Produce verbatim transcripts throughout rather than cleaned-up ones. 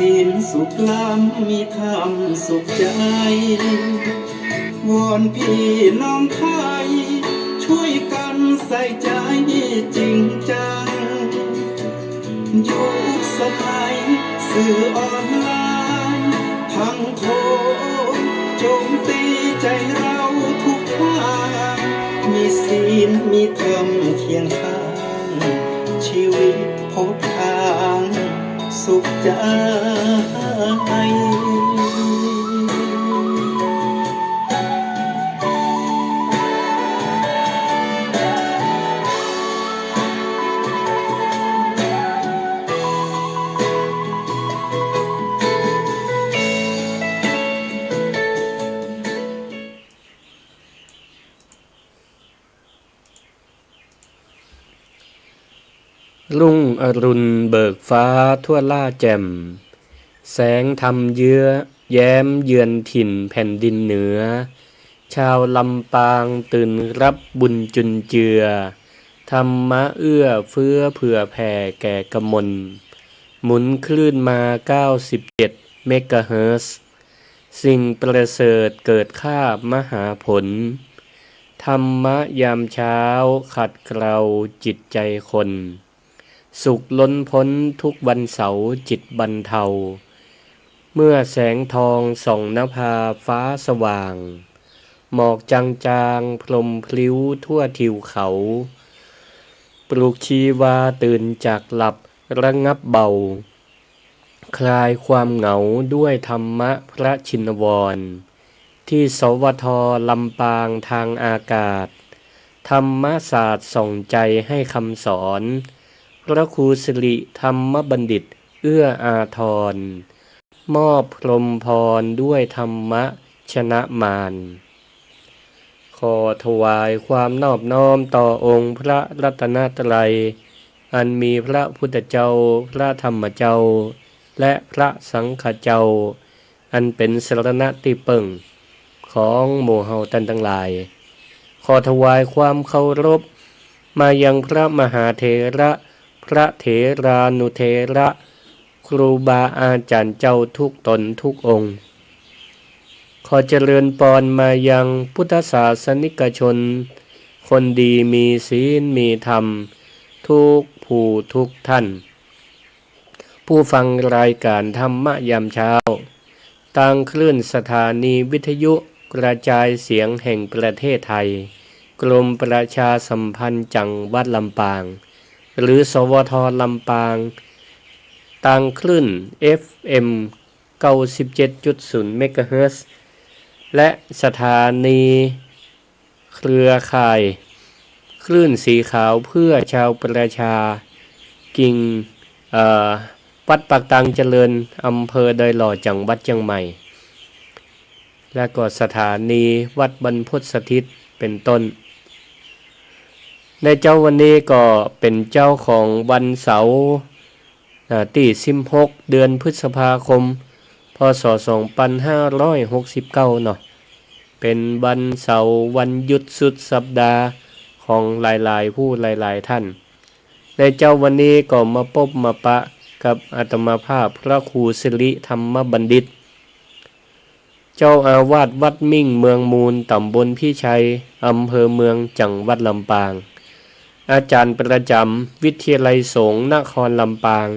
ศีลสุขล้ำ มีธรรมสุขใจ วอนพี่น้องไทย ช่วยกันใส่ใจจริงจัง ยุคสมัยสื่อออนไลน์ ทั้งโทรโจมตีใจเราทุกทาง มีศีลมีธรรมเคียงข้าง ชีวิตพบทางสุขใจ รุ่งอรุณเบิกฟ้าทั่วล่าแจ่ม แสงธรรมเยื้อแย้มเยือนถิ่นแผ่นดินเหนือ ชาวลำปางตื่นรับบุญจุนเจือ ธรรมะเอื้อเฟื้อเผื่อแผ่แก่กมล หมุนคลื่นมา เก้าสิบเจ็ด เมกะเฮิรตซ์ สิ่งประเสริฐเกิดคาบมหาผล ธรรมะยามเช้าขัดเกลาจิตใจคน สุขล้นพ้นทุกวันเสาร์จิตบรรเทา เมื่อแสงทองส่องนภาฟ้าสว่าง หมอกจางๆพรมพลิ้วทั่วทิวเขา ปลุกชีวาตื่นจากหลับระงับเบา คลายความเหงาด้วยธรรมะพระชินวร ที่ สวท ลำปางทางอากาศ ธรรมศาสตร์ส่องใจให้คำสอน พระครูสิริธรรมบัณฑิตเอื้ออาทร มอบพรหมพรด้วยธรรมะชนะมาร ขอถวายความนอบน้อมต่อองค์พระรัตนตรัย อันมีพระพุทธเจ้า พระธรรมเจ้า และพระสังฆเจ้า อันเป๋นสรณะตี้เปิ้งของหมู่เฮาต้านตังหลาย ขอถวายความเคารพมายังพระมหาเถระ พระเถรานุเถระ ครูบาอาจ๋ารย์เจ้าทุกต๋นทุกองค์ ขอเจริญปอนมายังพุทธศาสนิกชน คนดีมีศีลมีธรรม ทุกผู้ทุกท่าน ผู้ฟังรายการธรรมะยามเช้า ตางคลื่นสถานีวิทยุกระจายเสียงแห่งประเทศไทย กรมประชาสัมพันธ์จังหวัดลำปาง หรือ สวท ลำปาง ตางคลื่น เอฟเอ็ม เก้าสิบเจ็ดจุดศูนย์ เมกะเฮิรตซ์ และสถานีเครือข่ายคลื่นสีขาวเพื่อชาวประชา กิ่ง เอ่อ วัดปากตางเจริญ อำเภอดอยหล่อ จังหวัดเจียงใหม่ และก็สถานีวัดบรรพตสถิต เป๋นต้น ในเจ๊าวันนี้ก็เป๋นเจ๊าของวันเสาร์ อ่า ตี้สิบหก เดือนพฤษภาคม พ.ศ. สองปันห้าร้อยหกสิบเก้า เนาะ เป๋นวันเสาร์วันหยุดสุดสัปดาห์ของหลายๆ ผู้หลายๆ ท่าน ในเจ๊าวันนี้ก็มาปบมาปะกับอาตมาภาพพระครูสิริธรรมบัณฑิต เจ้าอาวาสวัดมิ่งเมืองมูล ต๋ำบลพิชัย อำเภอเมือง จังหวัดลำปาง อาจ๋ารย์ประจ๋ำวิทยาลัยสงฆ์นครลำปาง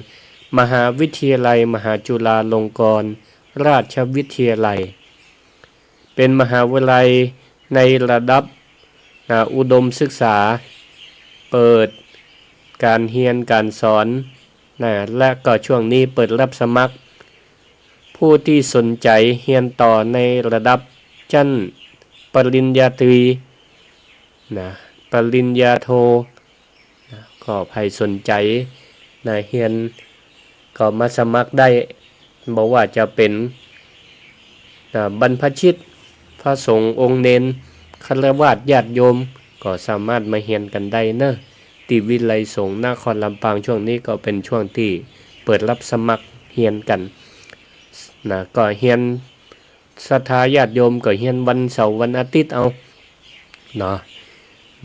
มหาวิทยาลัยมหาจุฬาลงกรณราชวิทยาลัย เป๋นมหาวิทยาลัยในระดับ อ่า อุดมศึกษา เปิดก๋านเฮียนก๋านสอน นะ และก็ช่วงนี้เปิดรับสมัคร ผู้ตี้สนใจ๋เฮียนต่อในระดับชั้นปริญญาตรี นะ ปริญญาโท นะ ก็ใผสนใจ๋ นะ เฮียนก็มาสมัครได้ บ่ว่าจะเป๋น นะ บรรพชิต พระสงฆ์องค์เณร ฆราวาสญาติโยม ก็สามารถมาเฮียนกั๋นได้เนาะ ตี้วิทยาลัยสงฆ์นครลำปาง ช่วงนี้ก็เป๋นช่วงตี้เปิดรับสมัครเฮียนกั๋น นะ ก็เฮียน ศรัทธาญาติโยมก็เฮียนวันเสาร์วันอาทิตย์เอา เนาะ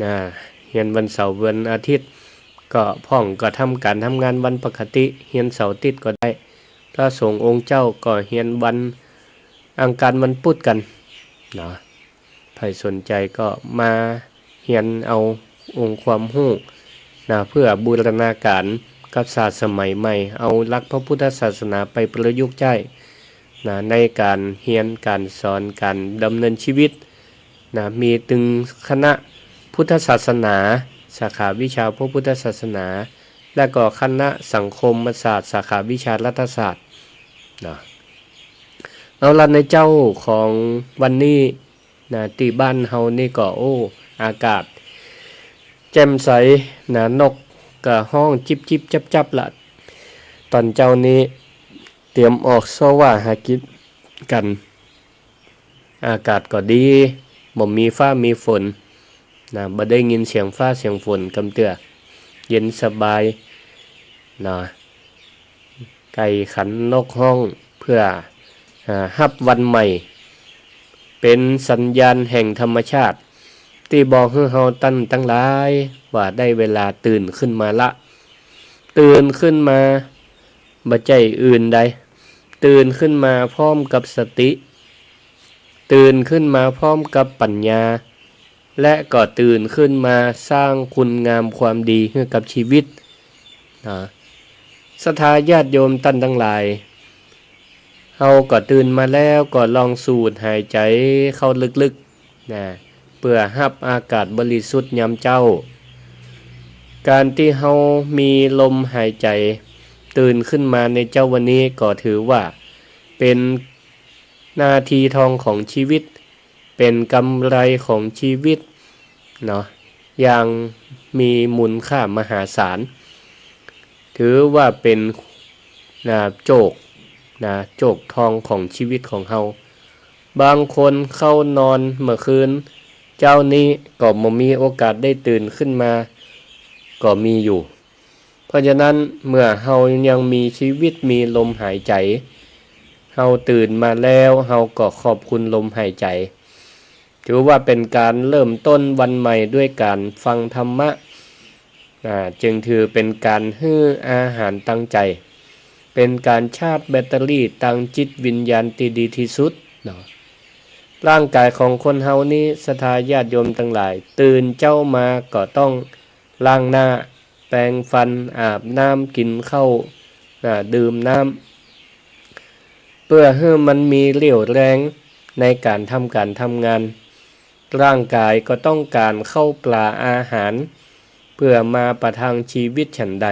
นะ เฮียนวันเสาร์วันอาทิตย์ ก็พ่องก็ทำก๋านทำงานวันปกติ เฮียนเสาร์อาทิตย์ก็ได้ พระสงฆ์องค์เจ้าก็เฮียนวันอังคารวันพุธกั๋นเนาะ ใผสนใจ๋ก็มาเฮียนเอาองค์ความฮู้นะ เปื้อบูรณาก๋ารกับศาสตร์สมัยใหม่ เอาหลักพระพุทธศาสนาไปประยุกต์ใจ๊นะ ในก๋านเฮียน ก๋านสอน ก๋านดำเนินชีวิตนะ มีตึงคณะพุทธศาสนา สาขาวิชาพระพุทธศาสนา และก็คณะสังคมศาสตร์ สาขาวิชารัฐศาสตร์นะ เอาละ ในเจ๊าของวันนี้นะ ตี้บ้านเฮานี่ก็ โอ้ อากาศแจ่มใสนะ นกก็ฮ้องจิบจิบจับจับละ ต๋อนเจ๊านี้เตรียมออกเซาะหว่อหากิ๋นกั๋น อากาศก็ดี บ่มีฟ้ามีฝนนะ บ่ได้ยินเสียงฟ้าเสียงฝนกำเตื้อ เย็นสบายนะ ไก่ขันนกฮ้องเปื้อ อ่า ฮับวันใหม่ เป๋นสัญญาณแห่งธรรมชาติ ตี้บอกหื้อเฮาต้านตังหลายว่าได้เวลาตื่นขึ้นมาละ ตื่นขึ้นมาบ่ใจ้อื่นใด ตื่นขึ้นมาพร้อมกับสติ ตื่นขึ้นมาพร้อมกับปัญญา และก็ตื่นขึ้นมาสร้างคุณงามความดีหื้อกับชีวิตนะ ศรัทธาญาติโยมต้านตังหลาย เฮาก็ตื่นมาแล้วก็ลองสูดหายใจ๋เข้าลึกๆ นะ เปื้อฮับอากาศบริสุทธิ์ยามเจ๊า ก๋านตี้เฮามีลมหายใจ๋ตื่นขึ้นมาในเจ๊าวันนี้ก็ถือว่าเป๋นนาทีทองของชีวิต เป๋นกำไรของชีวิตเนาะ อย่างมีมูลค่ามหาศาล ถือว่าเป๋น นะ โจค นะ โจคทองของชีวิตของเฮา บางคนเข้านอนเมื่อคืน เจ๊านี้ก็บ่มีโอกาสได้ตื่นขึ้นมา ก็มีอยู่ เพราะฉะนั้นเมื่อเฮายังมีชีวิตมีลมหายใจ๋ เฮาตื่นมาแล้ว เฮาก็ขอบคุณลมหายใจ๋ ถือว่าเป๋นก๋านเริ่มต้นวันใหม่ด้วยก๋านฟังธรรมะ อ่า จึงถือเป๋นก๋านหื้ออาหารตังใจ๋ เป๋นก๋านชาร์จแบตเตอรี่ตังจิตวิญญาณตี้ดีตี้สุดเนาะ ร่างก๋ายของคนเฮานี้ ศรัทธาญาติโยมตังหลาย ตื่นเจ๊ามาก็ต้องล้างหน้า แปรงฟัน อาบน้ำ กิ๋นข้าว อ่า ดื่มน้ำ เปื้อหื้อมันมีเรี่ยวแรงในก๋านทำก๋านทำงาน ร่างก๋ายก็ต้องก๋านข้าวป๋าอาหาร เปื้อมาประทังชีวิตฉันใด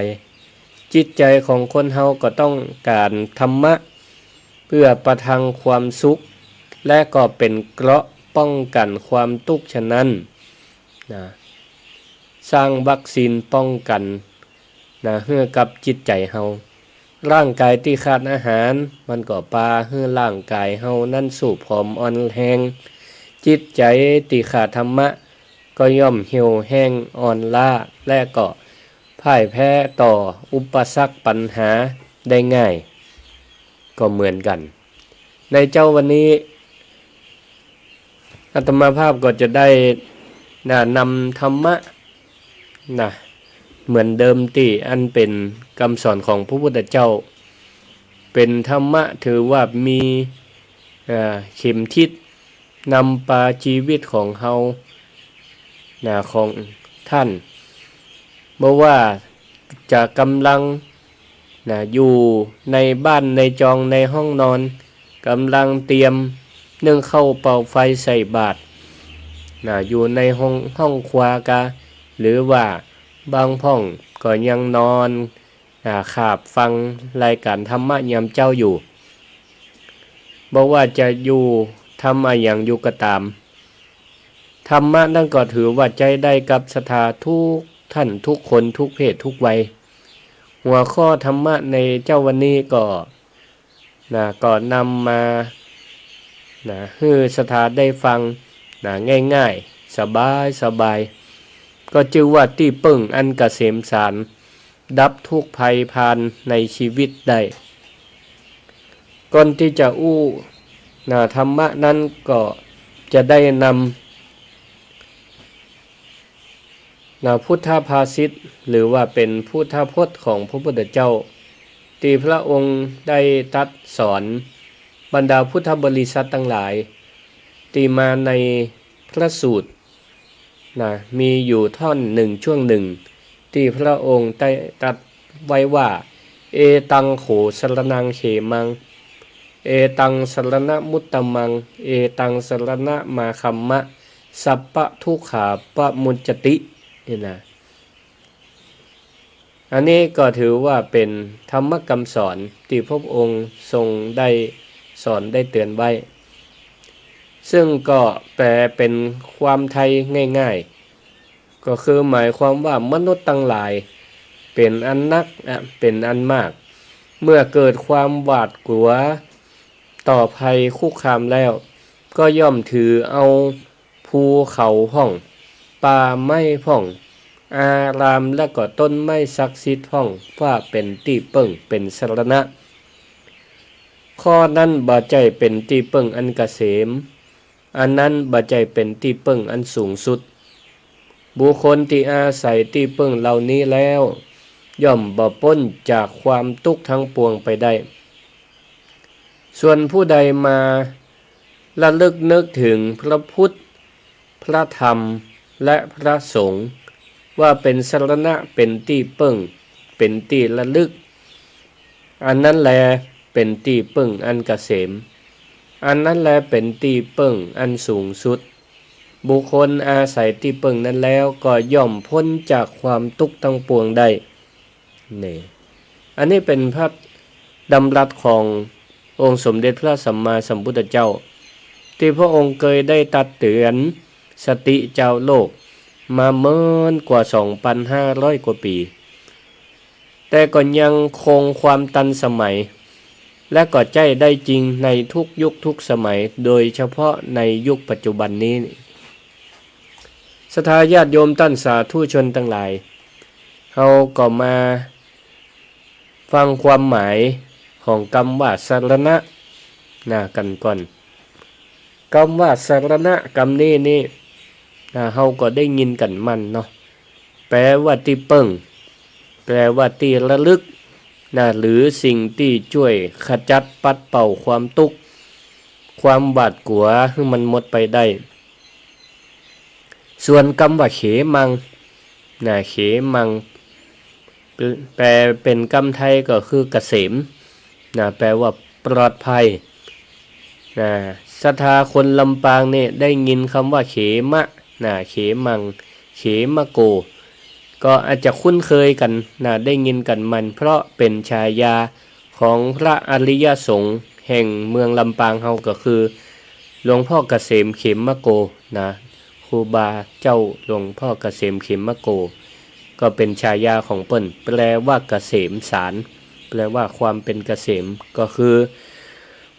จิตใจ๋ของคนเฮาก็ต้องก๋านธรรมะ เปื้อประทังความสุข และก็เป๋นเกราะป้องกั๋นความตุ๊กข์ฉะนั้นนะ สร้างวัคซีนป้องกั๋นนะ หื้อกับจิตใจ๋เฮา ร่างก๋ายตี้ขาดอาหาร มันก็ปาหื้อร่างก๋ายเฮานั้นสูบผอมอ่อนแฮง จิตใจ๋ตี้ขาดธรรมะ ก็ย่อมเหี่ยวแห้งอ่อนล้า และก็พ่ายแพ้ต่ออุปสรรคปัญหาได้ง่าย ก็เหมือนกั๋น ในเจ๊าวันนี้ อาตมาภาพก็จะได้ นะ นำธรรมะ นะ เหมือนเดิมตี้อันเป๋นกำสอนของพระพุทธเจ้า เป๋นธรรมะถือว่ามี อ่า เข็มทิศ นำปาจีวิตของเฮา นะ ของต้าน บ่ว่าจะก่ำลัง นะ อยู่ในบ้านในจองในห้องนอน ก่ำลังเตรียมนึ่งข้าวเป่าไฟใส่บาตร นะ อยู่ในห้อง ห้องครัวกา หรือว่าบางพ่องก็ยังนอน อ่า ขาบฟังรายก๋านธรรมะยามเจ๊าอยู่ บ่ว่าจะอยู่ทำอะหยังอยู่ก็ต๋าม ธรรมะนั้นก็ถือว่าใจ๊ได้กับศรัทธาทุกต้าน ทุกคน ทุกเพศ ทุกวัย หัวข้อธรรมะในเจ๊าวันนี้ก็ นะ ก็นำมา นะ หื้อศรัทธาได้ฟัง นะ ง่ายๆ สบายๆ ก็จื้อว่าตี้เปิ้งอันเกษมสาร ดับทุกข์ภัยพานในชีวิตได้ ก่อนตี้จะอู้ นะ ธรรมะนั้นก็จะได้นำ นะ พุทธภาษิต หรือว่าเป๋นพุทธพจน์ของพระพุทธเจ้า ตี้พระองค์ได้ตรัสสอนบรรดาพุทธบริษัทตังหลาย ตี้มาในพระสูตรนะ มีอยู่ท่อนหนึ่งช่วงหนึ่ง ตี้พระองค์ได้ตรัสไว้ว่า เอตังโขสรณังเขมัง เอตังสรณมุตตมัง เอตังสรณมาคัมมะ สัพพะทุกขาปะมุจจติ นี่นะ อันนี้ก็ถือว่าเป๋นธรรมกำสอนตี้พระองค์ทรงได้สอนได้เตือนไว้ ซึ่งก็แปลเป๋นความไทยง่ายๆ ก็คือหมายความว่ามนุษย์ตังหลายเป๋นอันนัก อ่ะ เป๋นอันมาก เมื่อเกิดความหวาดกลัวต่อภัยคุกคามแล้ว ก็ย่อมถือเอา ภูเขาพ่อง ป่าไม้พ่อง อารามและก็ต้นไม้ศักดิ์สิทธิ์พ่อง ว่าเป๋นตี้เปิ้ง เป๋นสรณะ ข้อนั้นบ่ใจ้เป๋นตี้เปิ้งอันเกษม อันนั้นบ่ใจ้เป๋นตี้เปิ้งอันสูงสุด บุคคลตี้อาศัยตี้เปิ้งเหล่านี้แล้ว ย่อมบ่ป๊นจากความตุ๊กข์ทั้งปวงไปได้ ส่วนผู้ใดมาระลึกนึกถึงพระพุทธ พระธรรม และพระสงฆ์ ว่าเป๋นสรณะ เป๋นตี้เปิ้ง เป๋นตี้ระลึก อันนั้นแลเป๋นตี้เปิ้งอันเกษม อันนั้นแลเป๋นตี้เปิ้งอันสูงสุด บุคคลอาศัยตี้เปิ้งนั้นแล้วก็ย่อมป๊นจากความตุ๊กข์ทั้งปวงได้ นี่ อันนี้เป๋นพระดำรัสขององค์สมเด็จพระสัมมาสัมพุทธเจ้า ตี้พระองค์เกยได้ตรัสเตือนสติจาวโลกมาเมินกว่าสองปันห้าร้อยกว่าปี๋ แต่ก็ยังคงความตันสมัย และก็ใจ๊ได้จริงในทุกยุคทุกสมัย โดยเฉพาะในยุคปัจจุบันนี้ ศรัทธาญาติโยมต้านสาธุชนตังหลาย เฮาก็มาฟังความหมายของกำว่าสรณะ นะ กั๋นก่อน กำว่าสรณะกำนี้นี่ นะ เฮาก็ได้ยินกั๋นมั่นเนาะ แปลว่าตี้เปิ้ง แปลว่าตี้ระลึก นะ หรือสิ่งตี้จ้วยขจัดปัดเป่าความตุ๊กข์ ความหวาดกลัวหื้อมันหมดไปได้ ส่วนกำว่าเขมัง นะ เขมัง แปลเป๋นกำไทยก็คือเกษม นะ แปลว่าปลอดภัย นะ ศรัทธาคนลำปางนี่ได้ยินกำว่าเขมะ นะ เขมัง เขมะโก ก็อาจจะคุ้นเคยกั๋น นะ ได้ยินกั๋นมั่น เพราะเป๋นฉายาของพระอริยสงฆ์แห่งเมืองลำปางเฮาก็คือ หลวงพ่อเกษมเขมะโก นะ ครูบาเจ้าหลวงพ่อเกษมเขมะโก ก็เป๋นฉายาของเปิ้น แปลว่าเกษมสาร แปลว่าความเป๋นเกษม ก็คือ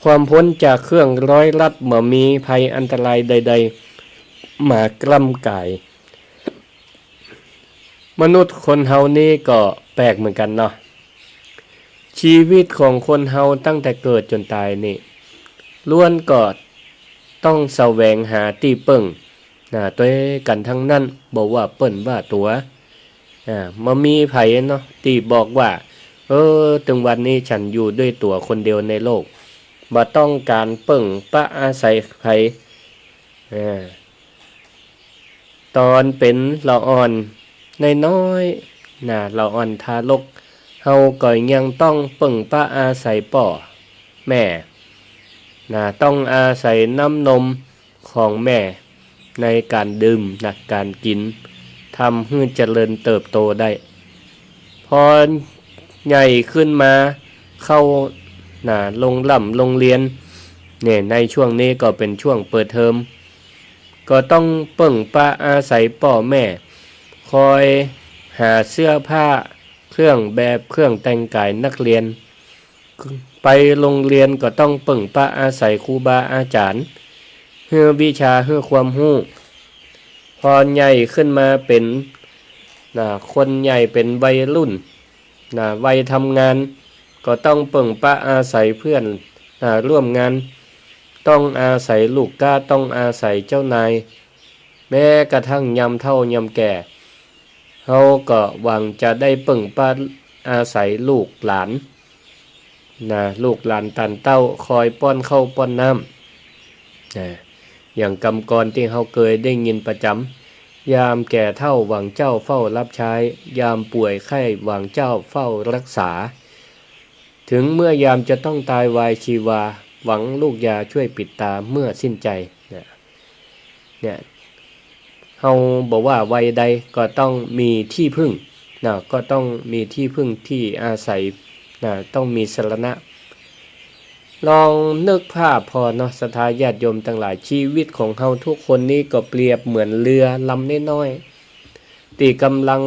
ความป๊นจากเครื่องร้อยรัด บ่มีภัยอันตรายใดๆ มากล้ำก๋าย มนุษย์คนเฮานี้ก็แปลกเหมือนกั๋นเนาะ ชีวิตของคนเฮาตั้งแต่เกิดจ๋นต๋ายนี่ ล้วนก็ต้องแสวงหาตี้เปิ้ง นะ ตวยกั๋นตังนั้น บ่ว่าเปิ้นว่าตั๋ว อ่า บ่มีใผเนาะ ตี้บอกว่า เออ ตึงวันนี้ฉันอยู่ด้วยตั๋วคนเดียวในโลก บ่ต้องก๋านเปิ้งปะอาศัยใผ อ่า ต๋อนเป๋นละอ่อนน้อยๆ นะ ละอ่อนทารก เฮาก็ยังต้องเปิ้งปะอาศัยป้อแม่ นะ ต้องอาศัยน้ำนมของแม่ในก๋านดื่ม นะ ก๋านกิ๋น ทำหื้อเจริญเติบโตได้ พอใหญ่ขึ้นมาเข้า นะ โรงร่ำโรงเรียน เนี่ย ในช่วงนี้ก็เป๋นช่วงเปิดเทอม ก็ต้องเปิ้งปะอาศัยป้อแม่ คอยหาเสื้อผ้า เครื่องแบบ เครื่องแต่งก๋ายนักเรียน ไปโรงเรียนก็ต้องเปิ้งปะอาศัยครูบาอาจ๋ารย์ หื้อวิชา หื้อความฮู้ พอใหญ่ขึ้นมาเป๋น นะ คนใหญ่เป๋นวัยรุ่น นะ วัยทำงาน ก็ต้องเปิ้งปะอาศัยเพื่อน นะ ร่วมงาน ต้องอาศัยลูกก๊า ต้องอาศัยเจ้านาย แม้กระทั่งยามเฒ่ายามแก่ เฮาก็หวังจะได้เปิ้งปะอาศัยลูกหลาน นะ ลูกหลานต้านเต๊าคอยป้อนข้าวป้อนน้ำ นะ อย่างกำกลอนตี้เฮาเกยได้ยินประจ๋ำ ยามแก่เฒ่าหวังเจ้าเฝ้ารับใช้ ยามป่วยไข้หวังเจ้าเฝ้ารักษา ถึงเมื่อยามจะต้องตายวายชีวา หวังลูกยาช่วยปิดตาเมื่อสิ้นใจ เนี่ย เนี่ย เฮาบ่ว่าวัยใดก็ต้องมีตี้พึ่ง นะ ก็ต้องมีตี้พึ่งตี้อาศัย นะ ต้องมีสรณะ ลองนึกภาพผ่อเนาะ ศรัทธาญาติโยมตังหลาย ชีวิตของเฮาทุกคนนี้ก็เปรียบเหมือนเฮือลำน้อยๆ ตี้ก่ำลัง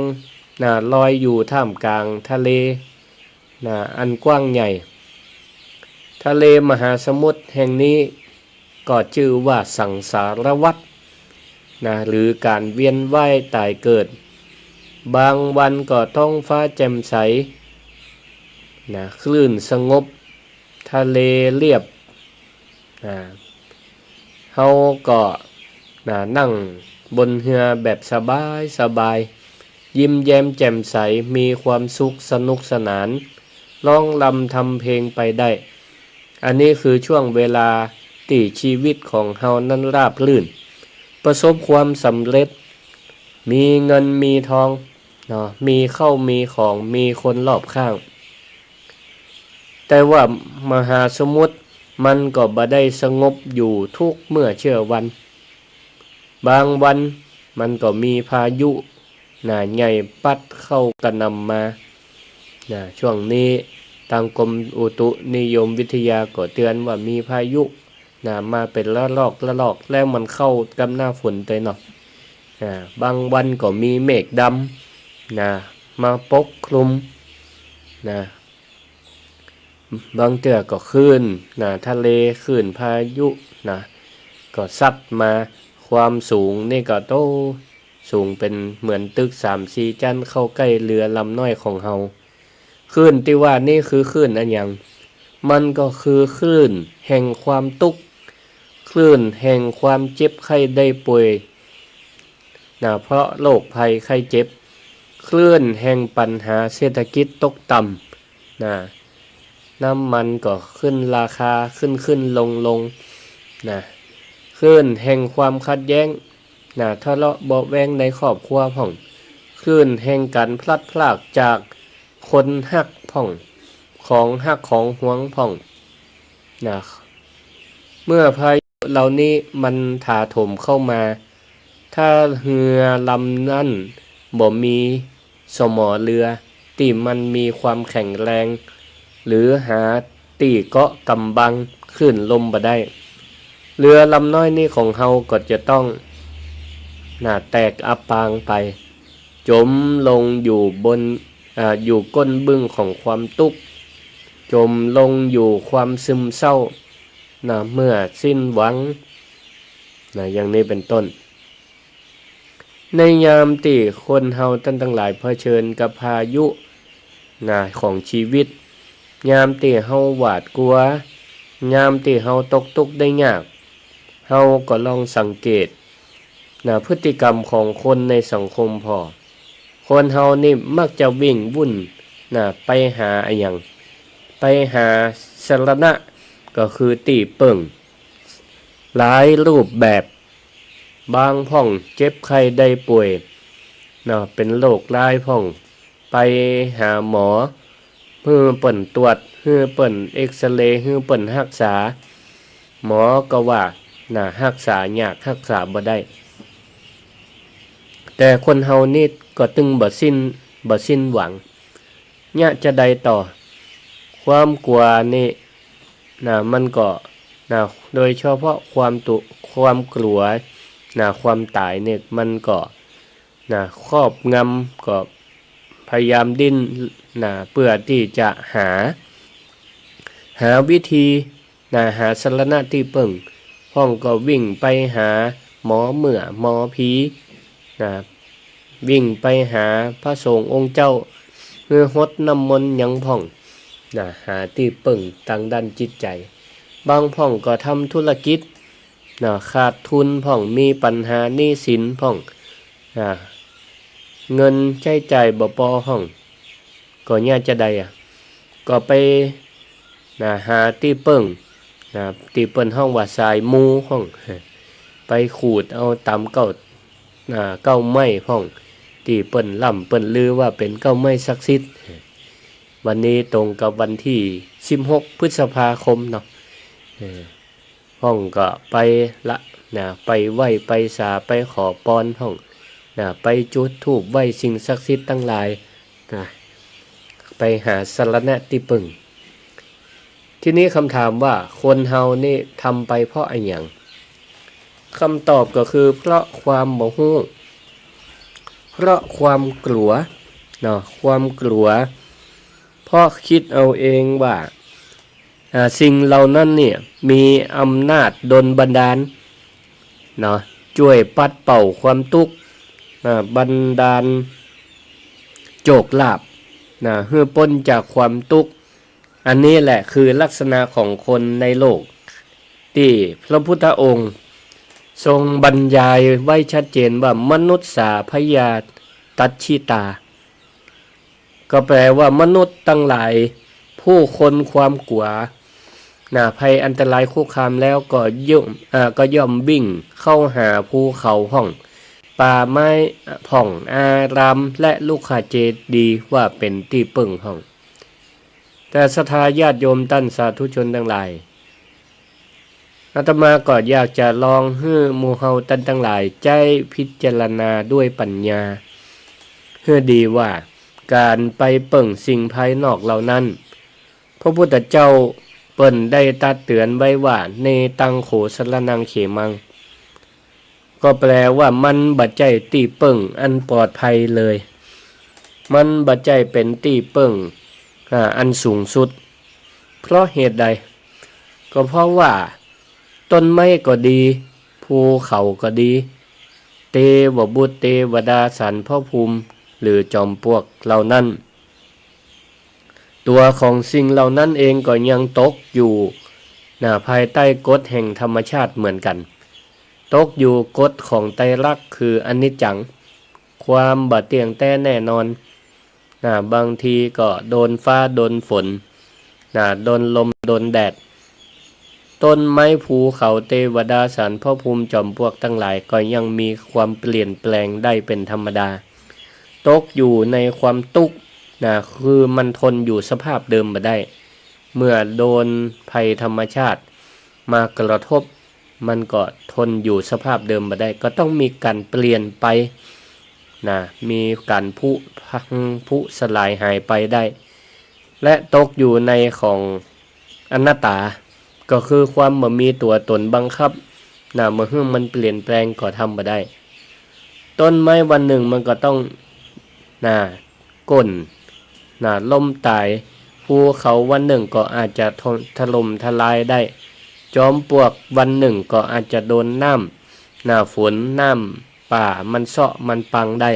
นะ ลอยอยู่ท่ามกลางทะเล นะ อันกว้างใหญ่ ทะเลมหาสมุทรแห่งนี้ก็จื้อว่าสังสารวัฏ นะ หรือก๋านเวียนว่ายต๋ายเกิด บางวันก็ท้องฟ้าแจ่มใส นะ คลื่นสงบ ทะเลเรียบ นะ เฮาก็ นะ นั่งบนเฮือแบบสบายๆ ยิ้มแย้มแจ่มใส มีความสุขสนุกสนาน ร้องรำทำเพลงไปได้ อันนี้คือช่วงเวลาตี้ชีวิตของเฮานั้นราบรื่น ประสบความสำเร็จ มีเงินมีทอง เนาะ มีข้าวมีของ มีคนรอบข้าง แต่ว่ามหาสมุทรมันก็บ่ได้สงบอยู่ทุกเมื่อเชื่อวัน บางวันมันก็มีพายุ นะ ใหญ่ปั๊ดเข้ากระหน่ำมา นะ ช่วงนี้ตางกรมอุตุนิยมวิทยาก็เตือนว่ามีพายุ นะ มาเป๋นระลอกระลอก แล้วมันเข้ากับหน้าฝนตวยเนาะ นะ บางวันก็มีเมฆดำ นะ มาปกคลุม นะ บางเตื้อก็คลื่น นะ ทะเล คลื่นพายุ นะ ก็ซัดมา ความสูงนี่ก็โต สูงเป๋นเหมือนตึกสามสี่จั๊น เข้าใก้เฮือลำน้อยของเฮา คลื่นตี้ว่านี้คือคลื่นอะหยัง มันก็คือคลื่นแห่งความตุ๊กข์ คลื่นแห่งความเจ็บไข้ได้ป่วย นะ เพราะโรคภัยไข้เจ็บ คลื่นแห่งปัญหาเศรษฐกิจตกต่ำ นะ น้ำมันก็ขึ้นราคา ขึ้นขึ้นลงลง นะ คลื่นแห่งความขัดแย้ง นะ ทะเลาะเบาะแว้งในครอบครัวพ่อง คลื่นแห่งก๋านพลัดพรากจากคนฮักพ่อง ของฮักของหวงพ่อง นะ เมื่อพายุเหล่านี้มันถาโถมเข้ามา ถ้าเฮือลำนั้นบ่มีสมอเฮือตี้มันมีความแข็งแรง หรือหาตี้เกาะกำบังคลื่นลมบ่ได้ เฮือลำน้อยนี้ของเฮาก็จะต้อง นะ แตกอับปางไป จมลงอยู่บน อ่า อยู่ก้นบึ้งของความตุ๊กข์ จมลงอยู่ความซึมเศร้า นะ เมื่อสิ้นหวัง นะ อย่างนี้เป๋นต้น ในยามตี้คนเฮาต้านตังหลายเผชิญกับพายุ นะ ของชีวิต ยามตี้เฮาหวาดกลัว ยามตี้เฮาตกตุ๊กข์ได้ยาก เฮาก็ลองสังเกต นะ พฤติกรรมของคนในสังคมผ่อ คนเฮานี่มักจะวิ่งวุ่น นะ ไปหาอะหยัง ไปหาสรณะ ก็คือตี้เปิ้ง หลายรูปแบบ บางพ่องเจ็บไข้ได้ป่วย เนาะ เป๋นโรคร้ายพ่อง ไปหาหมอ หื้อเปิ้นตรวจ หื้อเปิ้นเอกซเรย์ หื้อเปิ้นฮักษา หมอก็ว่า นะ ฮักษายาก ฮักษาบ่ได้ แต่คนเฮานี่ก็ตึงบ่สิ้น บ่สิ้นหวัง เยียะจาใดต่อ ความกลัวนี่ นะ มันก็ นะ โดยเฉพาะความตุ ความกลัว นะ ความต๋ายนี่ มันก็ นะ ครอบงำ ก็พยายามดิ้น นะ เปื้อตี้จะหา หาวิธี นะ หาสรณะตี้เปิ้ง พ่องก็วิ่งไปหาหมอเมื่อหมอผี นะ วิ่งไปหาพระสงฆ์องค์เจ้า หื้อหดน้ำมนต์หยังพ่อง นะ หาตี้เปิ้งตางด้านจิตใจ๋ บางพ่องก็ทำธุรกิจ นะ ขาดทุนพ่อง มีปัญหาหนี้สินพ่อง นะ เงินใจ๊จ่ายบ่ปอพ่อง ก็เยียะจาใดอะ ก็ไป นะ หาตี้เปิ้ง นะ ตี้เปิ้นฮ้องว่าสายมูพ่อง ไปขูดเอาต๋ามเก๊า นะ เก๊าไม้พ่อง ตี้เปิ้นล่ำเปิ้นลือว่าเป๋นเก๊าไม้ศักดิ์สิทธิ์ วันนี้ตรงกับวันตี้สิบหกพฤษภาคมเนาะ เออ พ่องก็ไปละ นะ ไปไหว้ไปสาไปขอปอนพ่อง นะ ไปจุดธูปไหว้สิ่งศักดิ์สิทธิ์ตังหลาย นะ ไปหาสรณะตี้เปิ้ง ทีนี้กำถามว่าคนเฮานี่ทำไปเพราะอะหยัง กำตอบก็คือเพราะความบ่ฮู้ เพราะความกลัว เนาะ ความกลัว เพราะกึ๊ดเอาเองว่า อ่า สิ่งเหล่านั้นเนี่ยมีอำนาจดลบันดาล เนาะ จ้วยปัดเป่าความตุ๊กข์ อ่า บันดาลโจคลาภ นะ หื้อป๊นจากความตุ๊กข์ อันนี้แหละคือลักษณะของคนในโลก ตี้พระพุทธองค์ทรงบรรยายไว้ชัดเจนว่า มนุสสาพยาตัชชิตา ก็แปลว่ามนุษย์ตังหลาย ผู้คนความกลัว นะ ภัยอันตรายคุกคามแล้วก็ย่อม อ่า ก็ย่อมวิ่งเข้าหาภูเขาพ่อง ป่าไม้พ่อง อารามและรุกขเจดีย์ว่าเป๋นตี้เปิ้งพ่อง แต่ศรัทธาญาติโยมต้านสาธุชนตังหลาย อาตมาก็อยากจะลองหื้อหมู่เฮาต้านตังหลายใจ๊พิจารณาด้วยปัญญา หื้อดีว่าก๋านไปเปิ้งสิ่งภายนอกเหล่านั้น พระพุทธเจ้าเปิ้นได้ตรัสเตือนไว้ว่า เนตังโขสรณังเขมัง ก็แปลว่ามันบ่ใจ้ตี้เปิ้งอันปลอดภัยเลย มันบ่ใจ้เป๋นตี้เปิ้ง อ่า อันสูงสุด เพราะเหตุใด ก็เพราะว่าต้นไม้ก็ดี ภูเขาก็ดี เตวบุตรเตวดาสรรพภูมิ หรือจอมปลวกเหล่านั้น ตั๋วของสิ่งเหล่านั้นเองก็ยังตกอยู่ นะ ภายใต้กฎแห่งธรรมชาติเหมือนกั๋น ตกอยู่กฎของไตรลักษณ์คืออนิจจัง ความบ่เตี้ยงแต๊แน่นอน นะ บางทีก็โดนฟ้าโดนฝน นะ โดนลมโดนแดด ต้นไม้ภูเขาเตวดาสรรพภูมิจอมปลวกตังหลายก็ยังมีความเปลี่ยนแปลงได้เป๋นธรรมดา ตกอยู่ในความตุ๊กข์ นะ คือมันทนอยู่สภาพเดิมบ่ได้ เมื่อโดนภัยธรรมชาติมากระทบ มันก็ทนอยู่สภาพเดิมบ่ได้ ก็ต้องมีก๋านเปลี่ยนไป นะ มีก๋านผุพังผุสลายหายไปได้ และตกอยู่ในของอนัตตา ก็คือความบ่มีตั๋วต๋นบังคับ นะ บ่หื้อมันเปลี่ยนแปลงก็ทำบ่ได้ ต้นไม้วันหนึ่งมันก็ต้อง นะ โค่น นะ ล้มต๋าย ภูเขาวันหนึ่งก็อาจจะถล่มทลายได้ จอมปลวกวันหนึ่งก็อาจจะโดนน้ำ นะ ฝน น้ำป่ามันเซาะมันปังได้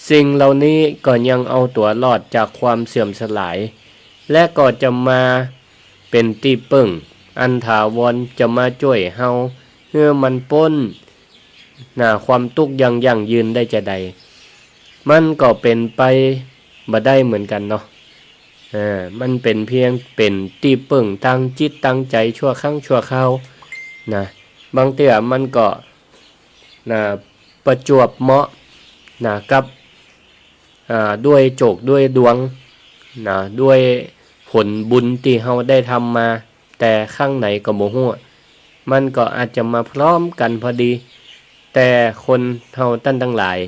สิ่งเหล่านี้ก็ยังเอาตั๋วรอดจากความเสื่อมสลาย และก็จะมาเป๋นตี้เปิ้งอันถาวร จะมาจ้วยเฮาหื้อมันป๊น นะ ความตุ๊กข์อย่างยั่งยืนได้จาใด มันก็เป๋นไปบ่ได้เหมือนกั๋นเนาะ เออ มันเป๋นเพียงเป๋นตี้เปิ้งตางจิตตางใจ๋ชั่วครั้งชั่วคราว นะ บางเตื้อมันก็ นะ ประจวบเหมาะ นะ กับ อ่า ด้วยโจคด้วยดวง นะ ด้วยผลบุญตี้เฮาได้ทำมา แต่ครั้งไหนก็บ่ฮู้ มันก็อาจจะมาพร้อมกั๋นพอดี แต่คนเฮาต้านตังหลาย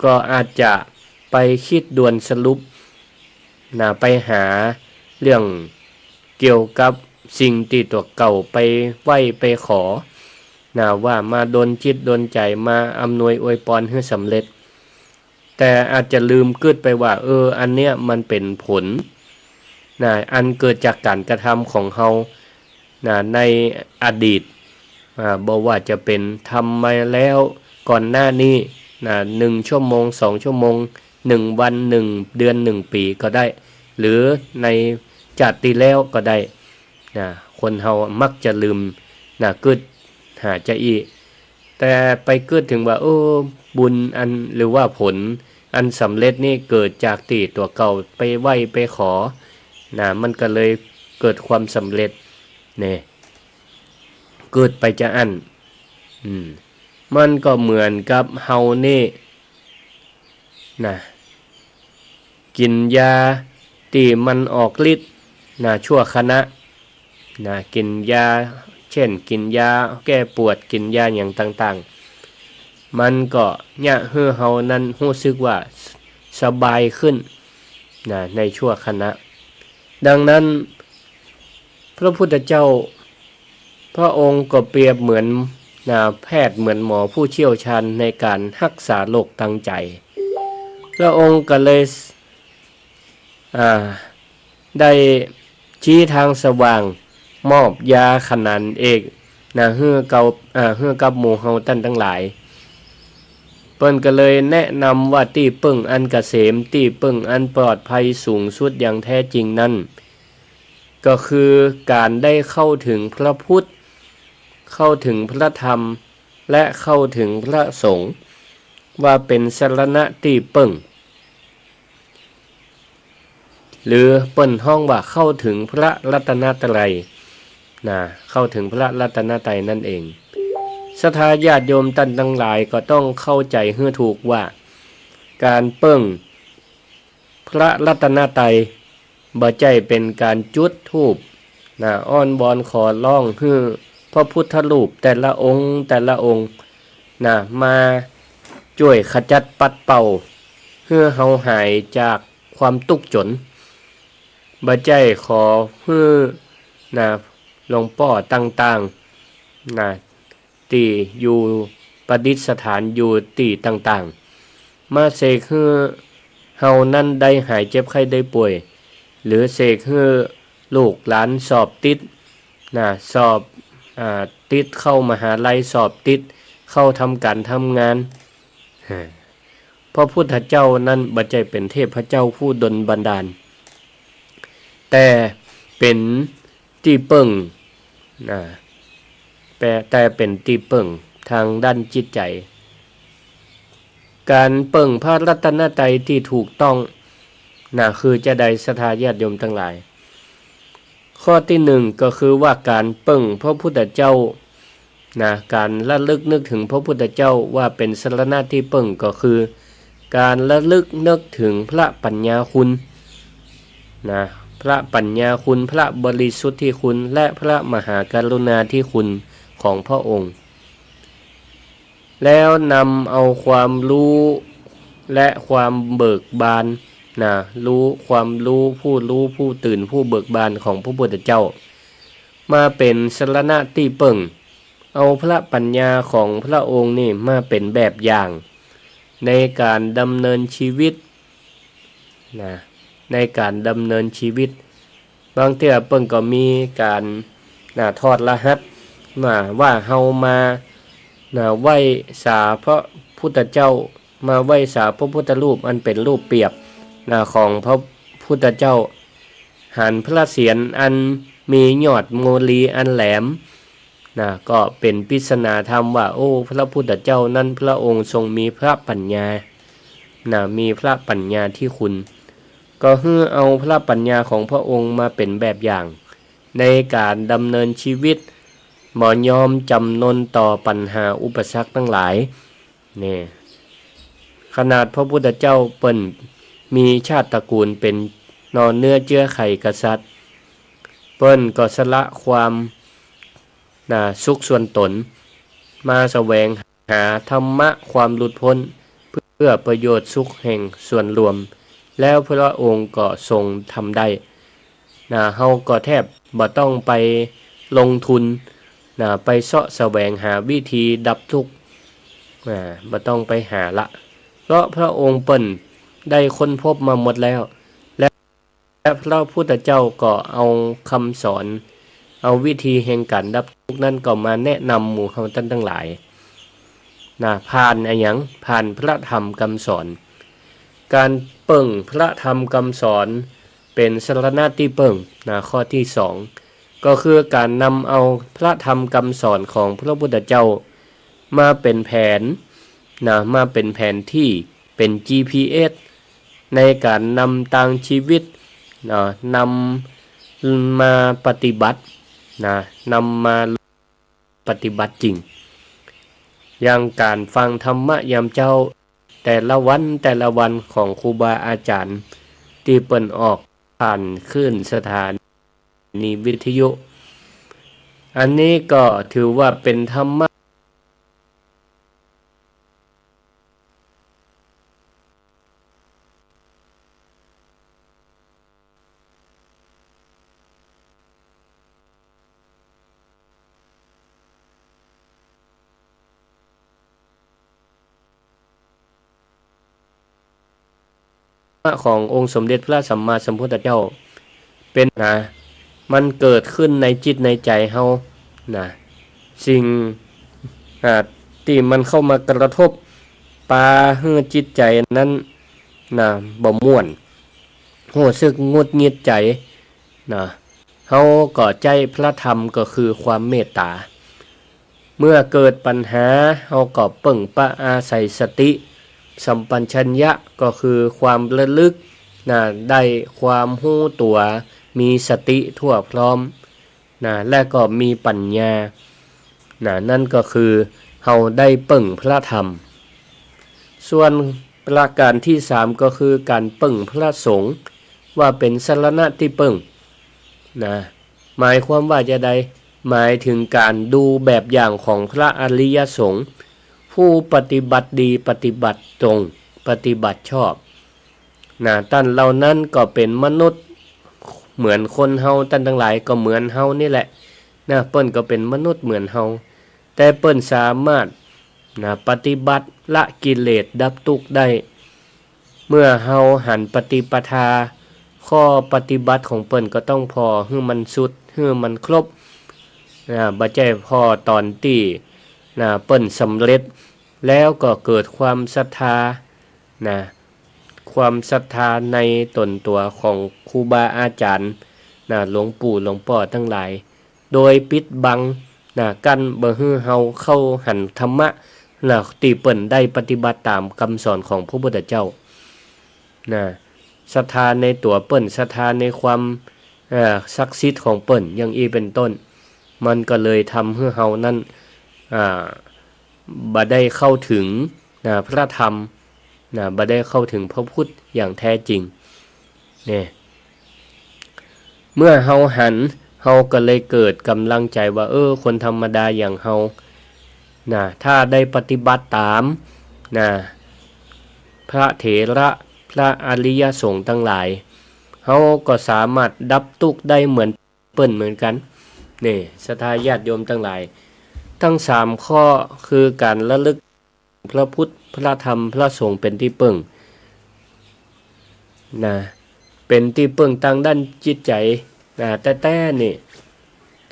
ก็อาจจะไปกึ๊ดด่วนสรุป นะ ไปหาเรื่องเกี่ยวกับสิ่งตี้ตั๋วเก่าไปไหว้ไปขอ นะ ว่ามาดลจิตดลใจ๋ มาอำนวยอวยปอนหื้อสำเร็จ แต่อาจจะลืมกึ๊ดไปว่า เออ อันเนี้ยมันเป๋นผล นะ อันเกิดจากก๋านกระทำของเฮา นะ ในอดีต อ่า บ่ว่าจะเป๋นทำมาแล้วก่อนหน้านี้ นะ หนึ่งชั่วโมง สองชั่วโมง หนึ่งวัน หนึ่งเดือน หนึ่งปี๋ก็ได้ หรือในจาติตี้แล้วก็ได้ นะ คนเฮามักจะลืม นะ กึ๊ดหาจาอี้ แต่ไปกึ๊ดเถิงว่า เออ บุญอัน หรือว่าผลอันสำเร็จนี่เกิดจากตี้ตั๋วเก่าไปไหว้ไปขอ นะ มันก็เลยเกิดความสำเร็จ เนี่ย เกิดไปจาอั้น อืม มันก็เหมือนกับเฮานี่ นะ กิ๋นยาตี้มันออกฤทธิ์ นะ ชั่วขณะ นะ กิ๋นยา เช่น กิ๋นยาแก้ปวด กิ๋นยาหยังต่างๆ มันก็เยียะหื้อเฮานั้นฮู้สึกว่าสบายขึ้น นะ ในชั่วขณะ ดังนั้น พระพุทธเจ้า พระองค์ก็เปรียบเหมือน นะ แพทย์ เหมือนหมอผู้เชี่ยวชาญในการฮักษาโรคตางใจ๋ พระองค์ก็เลย อ่า ได้ ชี้ตางสว่าง มอบยาขนานเอก นะ หื้อเก่า อ่า หื้อกับหมู่เฮาต้านตังหลาย เปิ้นก็เลยแนะนำว่าตี้เปิ้งอันเกษม ตี้เปิ้งอันปลอดภัยสูงสุดอย่างแท้จริงนั้น ก็คือก๋านได้เข้าเถิงพระพุทธ เข้าเถิงพระธรรม และเข้าเถิงพระสงฆ์ ว่าเป๋นสรณะตี้เปิ้ง หรือเปิ้นฮ้องว่าเข้าเถิงพระรัตนตรัย นะ เข้าเถิงพระรัตนตรัยนั่นเอง ศรัทธาญาติโยมต้านตังหลายก็ต้องเข้าใจ๋หื้อถูกว่า ก๋านเปิ้งพระรัตนตรัย บ่ใจ้เป๋นก๋านจุดธูป นะ อ้อนวอนขอร้องหื้อพระพุทธรูปแต่ละองค์แต่ละองค์ นะ มาจ้วยขจัดปัดเป่า หื้อเฮาหายจากความตุ๊กข์จ๋น บ่ใจ้ขอหื้อ นะ หลวงป้อต่างๆ นะ ตี้อยู่ประดิษฐานอยู่ตี้ต่างๆ มาเสกหื้อเฮานั้นได้หายเจ็บไข้ได้ป่วย หรือเสกหื้อลูกหลานสอบติด นะ สอบ อ่า ติดเข้ามหาลัย สอบติดเข้าทำก๋านทำงาน ฮะ พระพุทธเจ้านั้นบ่ใจ้เป๋นเทพเจ้าผู้ดลบันดาล แต่เป๋นตี้เปิ้ง นะ แต่ แต่เป๋นตี้เปิ้งตางด้านจิตใจ๋ ก๋านเปิ้งพระรัตนตรัยตี้ถูกต้อง นะ คือจาใด ศรัทธาญาติโยมตังหลาย ข้อตี้หนึ่งก็คือว่าก๋านเปิ้งพระพุทธเจ้า นะ ก๋านระลึกนึกเถิงพระพุทธเจ้าว่าเป๋นสรณะตี้เปิ้ง ก็คือก๋านระลึกนึกเถิงพระปัญญาคุณ นะ พระปัญญาคุณ พระบริสุทธิคุณ และพระมหากรุณาธิคุณของพระองค์ แล้วนำเอาความฮู้และความเบิกบาน นะ ฮู้ ความฮู้ ผู้ฮู้ ผู้ตื่น ผู้เบิกบานของพระพุทธเจ้า มาเป๋นสรณะตี้เปิ้ง เอาพระปัญญาของพระองค์นี่มาเป๋นแบบอย่าง ในก๋านดำเนินชีวิต นะ ในก๋านดำเนินชีวิต บางเตื้อเปิ้นก็มีก๋าน นะ ถอดรหัส นะ ว่าเฮามา นะ ไหว้สาพระพุทธเจ้า มาไหว้สาพระพุทธรูปอันเป๋นรูปเปรียบ นะ ของพระพุทธเจ้า หันพระเศียรอันมียอดโมลีอันแหลม นะ ก็เป๋นปริศนาธรรมว่า โอ้ พระพุทธเจ้านั้นพระองค์ทรงมีพระปัญญา นะ มีพระปัญญาธิคุณ ก็หื้อเอาพระปัญญาของพระองค์มาเป๋นแบบอย่าง ในก๋านดำเนินชีวิต บ่ยอมจ๋ำนนต่อปัญหาอุปสรรคตังหลาย เนี่ย ขนาดพระพุทธเจ้าเปิ้นมีชาติตระกูลเป๋นหน่อเนื้อเจื๊อไขกษัตริย์ เปิ้นก็สละความ นะ สุขส่วนต๋น มาแสวงหาธรรมะความหลุดพ้น เพื่อประโยชน์สุขแห่งส่วนรวม แล้วพระองค์ก็ทรงทำได้ นะ เฮาก็แทบบ่ต้องไปลงทุน นะ ไปเซาะแสวงหาวิธีดับทุกข์ นะ บ่ต้องไปหาละ เพราะพระองค์เปิ้นได้ค้นพบมาหมดแล้ว และ และพระพุทธเจ้าก็เอากำสอน เอาวิธีแห่งก๋านดับทุกข์นั้นก็มาแนะนำหมู่เฮาต้านตังหลาย นะ ผ่านอะหยัง ผ่านพระธรรมกำสอน ก๋านเปิ้งพระธรรมกำสอนเป๋นสรณะตี้เปิ้ง นะ ข้อตี้สอง ก็คือก๋านนำเอาพระธรรมกำสอนของพระพุทธเจ้ามาเป๋นแผน นะ มาเป๋นแผนตี้ เป๋น จีพีเอส ในก๋านนำตางชีวิต เนาะ นำมาปฏิบัตินะ นำมาปฏิบัติจริง อย่างก๋านฟังธรรมะยามเจ๊า แต่ละวันแต่ละวันของครูบาอาจ๋ารย์ตี้เปิ้นออกผ่านคลื่นสถานีวิทยุ อันนี้ก็ถือว่าเป๋นธรรมะ ขององค์สมเด็จพระสัมมาสัมพุทธเจ้า เป๋นนะ มันเกิดขึ้นในจิตในใจ๋เฮานะ สิ่ง อ่า ตี้มันเข้ามากระทบ ปาหื้อจิตใจ๋นั้นนะ บ่ม่วน ฮู้สึกหงุดหงิดใจ๋นะ เฮาก็ใจ๊พระธรรมก็คือความเมตต๋า เมื่อเกิดปัญหา เฮาก็เปิ้งปะอาศัยสติ สัมปชัญญะก็คือความระลึกนะ ได้ความฮู้ตั๋ว มีสติทั่วพร้อมนะ และก็มีปัญญานะ นั่นก็คือเฮาได้เปิ้งพระธรรม ส่วนประก๋านตี้สามก็คือก๋านเปิ้งพระสงฆ์ ว่าเป๋นสรณะตี้เปิ้งนะ หมายความว่าจาใด หมายเถิงก๋านดูแบบอย่างของพระอริยสงฆ์ ผู้ปฏิบัติดีปฏิบัติตรง ปฏิบัติชอบนะ ต้านเหล่านั้นก็เป๋นมนุษย์เหมือนคนเฮา ต้านตังหลายก็เหมือนเฮานี่แหละนะ เปิ้นก็เป๋นมนุษย์เหมือนเฮา แต่เปิ้นสามารถนะ ปฏิบัติละกิเลสดับตุ๊กข์ได้ เมื่อเฮาหันปฏิปทา ข้อปฏิบัติของเปิ้นก็ต้องผ่อหื้อมันสุด หื้อมันครบนะ บ่ใจ้ผ่อต๋อนตี้นะ เปิ้นสำเร็จ แล้วก็เกิดความศรัทธานะ ความศรัทธาในต๋นตั๋วของครูบาอาจ๋ารย์นะ หลวงปู่หลวงป้อตังหลาย โดยปิดบังนะ กั้นบ่หื้อเฮาเข้าหันธรรมะนะ ตี้เปิ้นได้ปฏิบัติต๋ามกำสอนของพระพุทธเจ้านะ ศรัทธาในตั๋วเปิ้น ศรัทธาในความ เอ่อ ศักดิ์สิทธิ์ของเปิ้น อย่างอี้เป๋นต้น มันก็เลยทำหื้อเฮานั้น อ่า บ่ได้เข้าเถิงนะ พระธรรมนะ บ่ได้เข้าเถิงพระพุทธอย่างแท้จริง เนี่ย เมื่อเฮาหัน เฮาก็เลยเกิดก๋ำลังใจ๋ว่า เออ คนธรรมดาอย่างเฮานะ ถ้าได้ปฏิบัติต๋ามนะ พระเถระ พระอริยสงฆ์ตังหลาย เฮาก็สามารถดับตุ๊กข์ได้เหมือนเปิ้นเหมือนกั๋น เนี่ย ศรัทธาญาติโยมตังหลาย ตึงสามข้อคือก๋านระลึกพระพุทธ พระธรรม พระสงฆ์เป๋นตี้เปิ้งนะ เป๋นตี้เปิ้งตางด้านจิตใจ๋นะ แต๊ๆ นี่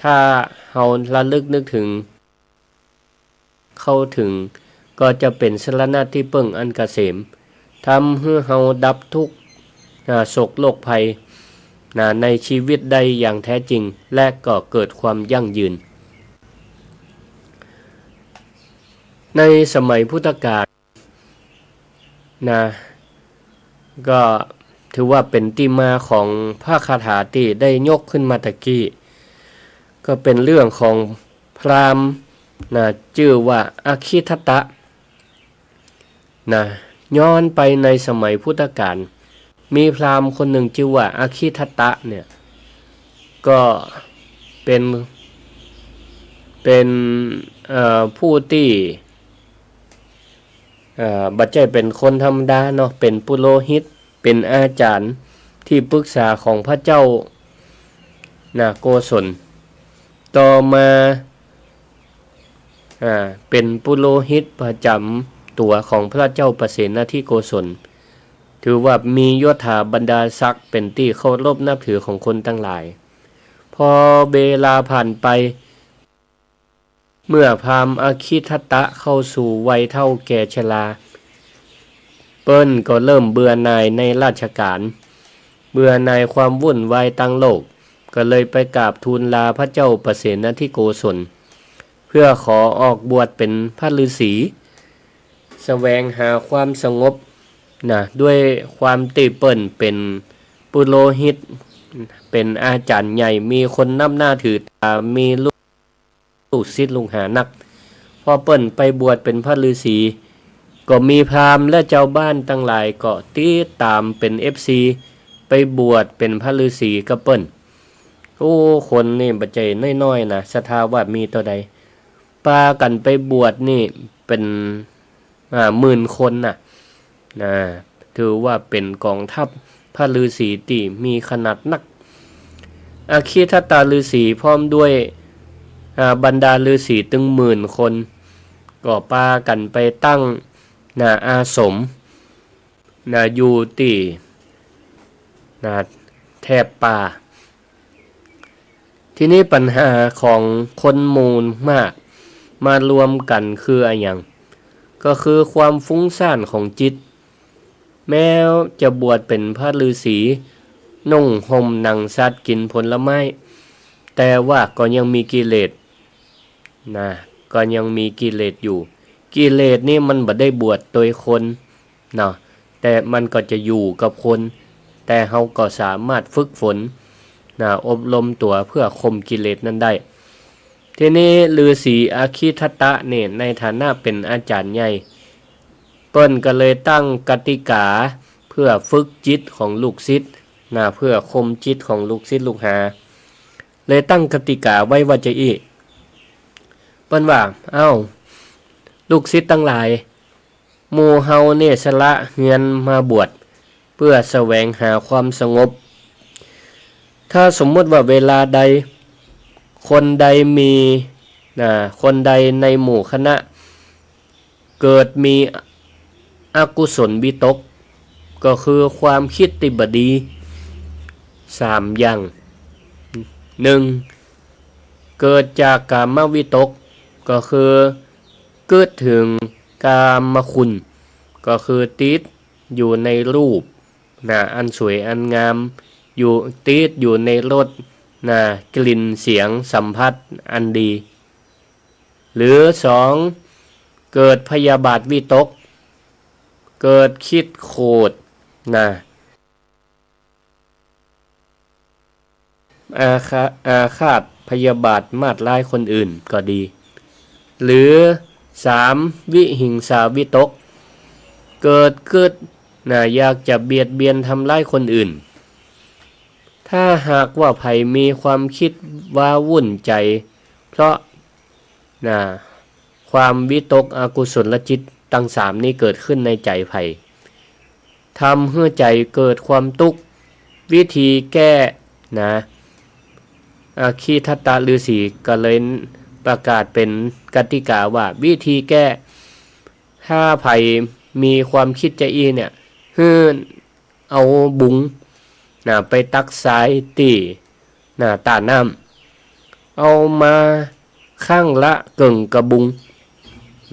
ถ้าเฮาระลึกนึกเถิง เข้าเถิง ก็จะเป๋นสรณะตี้เปิ้งอันเกษม ทำหื้อเฮาดับตุ๊กข์ อ่า โศกโรคภัย นะ ในชีวิตได้อย่างแท้จริง และก็เกิดความยั่งยืน ในสมัยพุทธกาลนะ ก็ถือว่าเป๋นตี้มาของพระคาถาตี้ได้ยกขึ้นมาตะกี้ ก็เป๋นเรื่องของพราหมณ์นะ จื้อว่าอคิทัตตะ นะ ย้อนไปในสมัยพุทธกาล มีพราหมณ์คนนึ่งจื้อว่าอคิทัตตะเนี่ย ก็เป๋น เป๋น เอ่อ ผู้ตี้ เอ่อ บ่ใจ้เป๋นคนธรรมดาเนาะ เป๋นปุโรหิต เป๋นอาจ๋ารย์ตี้ปรึกษาของพระเจ้า นะ โกศล ต่อมา อ่า เป๋นปุโรหิตประจ๋ำตั๋วของพระเจ้าปเสนทิโกศล ถือว่ามียศถาบรรดาศักดิ์เป๋นตี้เคารพนับถือของคนตังหลาย พอเวลาผ่านไป เมื่อพราหมณ์อคิทัตตะเข้าสู่วัยเฒ่าแก่ชรา เปิ้นก็เริ่มเบื่อหน่ายในราชก๋าน เบื่อหน่ายความวุ่นวายตางโลก ก็เลยไปกราบทูลลาพระเจ้าปเสนทิโกศล เพื่อขอออกบวชเป๋นพระฤาษี แสวงหาความสงบนะ ด้วยความตี้เปิ้นเป๋น ปุโรหิต เป๋นอาจ๋ารย์ใหญ่ มีคนนับหน้าถือต๋า มีลูก ลูกศิษย์ลูกหานัก พอเปิ้นไปบวชเป๋นพระฤาษี ก็มีพราหมณ์และจาวบ้านตังหลายก็ติดต๋ามเป๋นเอฟซี ไปบวชเป๋นพระฤาษีกับเปิ้น โอ้ คนนี่บ่ใจ้น้อยๆ นะ ศรัทธาว่ามีเต้าใด ปากั๋นไปบวชนี่เป๋น อ่า หมื่นคนน่ะ นะ ถือว่าเป๋นก๋องทัพพระฤาษีตี้มีขนาดนัก อคิทัตตฤาษีพร้อมด้วย อ่า บรรดาฤาษีตึงหมื่นคน ก็ปากั๋นไปตั้ง นะ อาสม นะ อยู่ตี้ นะ แถบป่า ทีนี้ปัญหาของคนหมู่มากมารวมกั๋นคืออะหยัง ก็คือความฟุ้งซ่านของจิต แม้จะบวชเป๋นพระฤาษี นุ่งห่มหนังสัตว์กิ๋นผลไม้ แต่ว่าก็ยังมีกิเลส นะ ก็ยังมีกิเลสอยู่ กิเลสนี่มันบ่ได้บวชโตยคน เนาะ แต่มันก็จะอยู่กับคน แต่เฮาก็สามารถฝึกฝน นะ อบรมตั๋วเพื่อข่มกิเลสนั้นได้ ทีนี้ฤาษีอคิทัตตะเนี่ย ในฐานะเป๋นอาจ๋ารย์ใหญ่ เปิ้นก็เลยตั้งกติกาเพื่อฝึกจิตของลูกศิษย์ นะ เพื่อข่มจิตของลูกศิษย์ลูกหา เลยตั้งกติกาไว้ว่าจะอี้ เปิ้นว่า เอ้า ลูกศิษย์ตังหลาย หมู่เฮาเนี่ยสละเฮือนมาบวช เพื่อแสวงหาความสงบ ถ้าสมมุติว่าเวลาใด คนใดมี นะ คนใดในหมู่คณะ เกิดมีอกุศลวิตก ก็คือความคิดตี้บ่ดี สามอย่าง นึ่ง เกิดจากกามวิตก ก็คือกึ๊ดเถิงกามคุณ ก็คือติดอยู่ในรูป นะ อันสวยอันงาม อยู่ ติดอยู่ในรส นะ กลิ่น เสียง สัมผัสอันดี หรือสอง เกิดพยาบาทวิตก เกิดคิดโขด นะ อาฆา อาฆาตพยาบาทมาดร้ายคนอื่นก็ดี หรือสาม วิหิงสาวิตก เกิดกึ๊ด นะ อยากจะเบียดเบียนทำร้ายคนอื่น ถ้าหากว่าใผมีความคิดว้าวุ่นใจ๋ เพราะ นะ ความวิตกอกุศลจิตตังสามนี้เกิดขึ้นในใจ๋ใผ ทำหื้อใจ๋เกิดความตุ๊กข์ วิธีแก้ นะ อคิทัตตฤาษีก็เลยประกาศเป๋นกติกาว่า วิธีแก้ ถ้าใผมีความคิดจะอี้เนี่ย หื้อ เอาบุง นะ ไปตักทรายตี้ นะ ต้าน้ำ เอามาข้างละเกิ่งกระบุง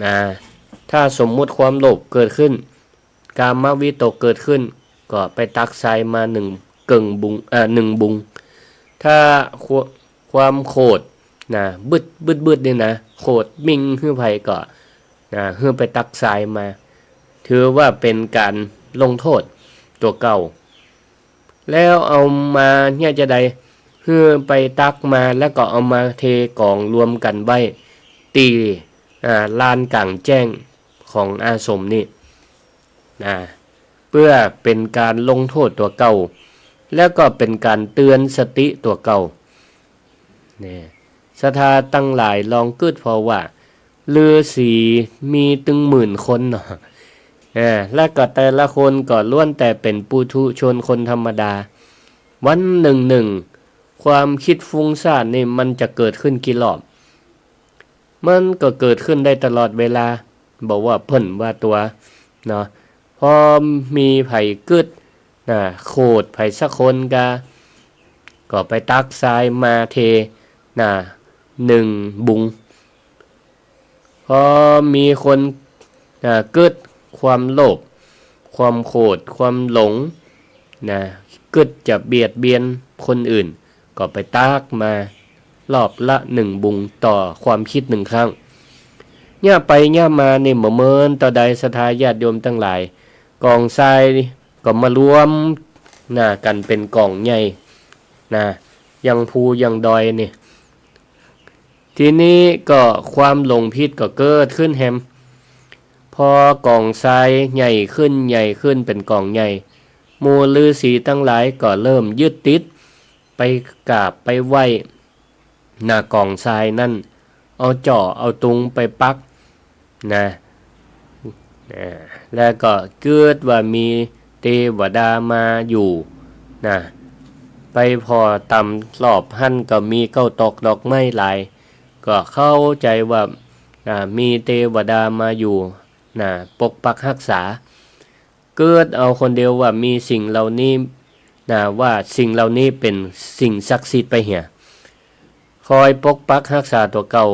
นะ ถ้าสมมุติความโลภเกิดขึ้น กามวิตกเกิดขึ้น ก็ไปตักทรายมานึ่งเกิ่งบุง เอ่อ นึ่งบุง ถ้าคว- ความโขด นะ บึด บึด บึด นี่นะ โขดมิ่งหื้อใผก็ นะ หื้อไปตักทรายมา ถือว่าเป๋นก๋านลงโต้ษตั๋วเก่า แล้วเอามาเนี่ยจะใด หื้อไปตักมา แล้วก็เอามาเทก๋องรวมกั๋นไว้ตี้ อ่า ลานก๋างแจ้งของอาสมนี่ นะ เปื้อเป๋นก๋านลงโต้ษตั๋วเก่า แล้วก็เป๋นก๋านเตื๋อนสติตั๋วเก่า เนี่ย ศรัทธาตังหลายลองกึ๊ดผ่อว่า ฤๅษีมีตึงหมื่นคนเนาะ อ่า และก็แต่ละคนก็ล้วนแต่เป๋นปุถุชนคนธรรมดา วันนึ่งนึ่ง ความคิดฟุ้งซ่านนี่มันจะเกิดขึ้นกี่รอบ มันก็เกิดขึ้นได้ตลอดเวลา บ่ว่าเปิ้นว่าตั๋ว เนาะ พอมีใผกึ๊ด นะ โขดใผสักคนกา ก็ไปตักทรายมาเท นะ นึ่งบุง พอมีคน นะ กึ๊ดความโลภ ความโขด ความหลง นะ กึ๊ดจะเบียดเบียนคนอื่น ก็ไปตักมารอบละนึ่งบุงต่อความคิดนึ่งครั้ง เยียะไปเยียะมานี่บ่เมินเต้าใด ศรัทธาญาติโยมตังหลาย ก๋องทรายก็มารวม นะ กั๋นเป๋นก๋องใหญ่นะ ยังภูยังดอยนี่ ทีนี้ก็ความหลงผิดก็เกิดขึ้นแหม พอก๋องทรายใหญ่ขึ้น ใหญ่ขึ้น เป๋นก๋องใหญ่ หมู่ฤๅษีตังหลายก็เริ่มยึดติด ไปกราบไปไหว้ นะ ก๋องทรายนั้น เอาจ้อเอาตุงไปปักนะ อ่า แล้วก็กึ๊ดว่ามีเตวดามาอยู่นะ ไปผ่อต๋ามรอบหั้นก็มีเก๊าตอกดอกไม้หลาย ก็เข้าใจ๋ว่า อ่า มีเตวดามาอยู่นะ ปกปักฮักษา กึ๊ดเอาคนเดียวว่ามีสิ่งเหล่านี้นะ ว่าสิ่งเหล่านี้เป๋นสิ่งศักดิ์สิทธิ์ไปเหีย คอยปกปักฮักษาตั๋วเก่า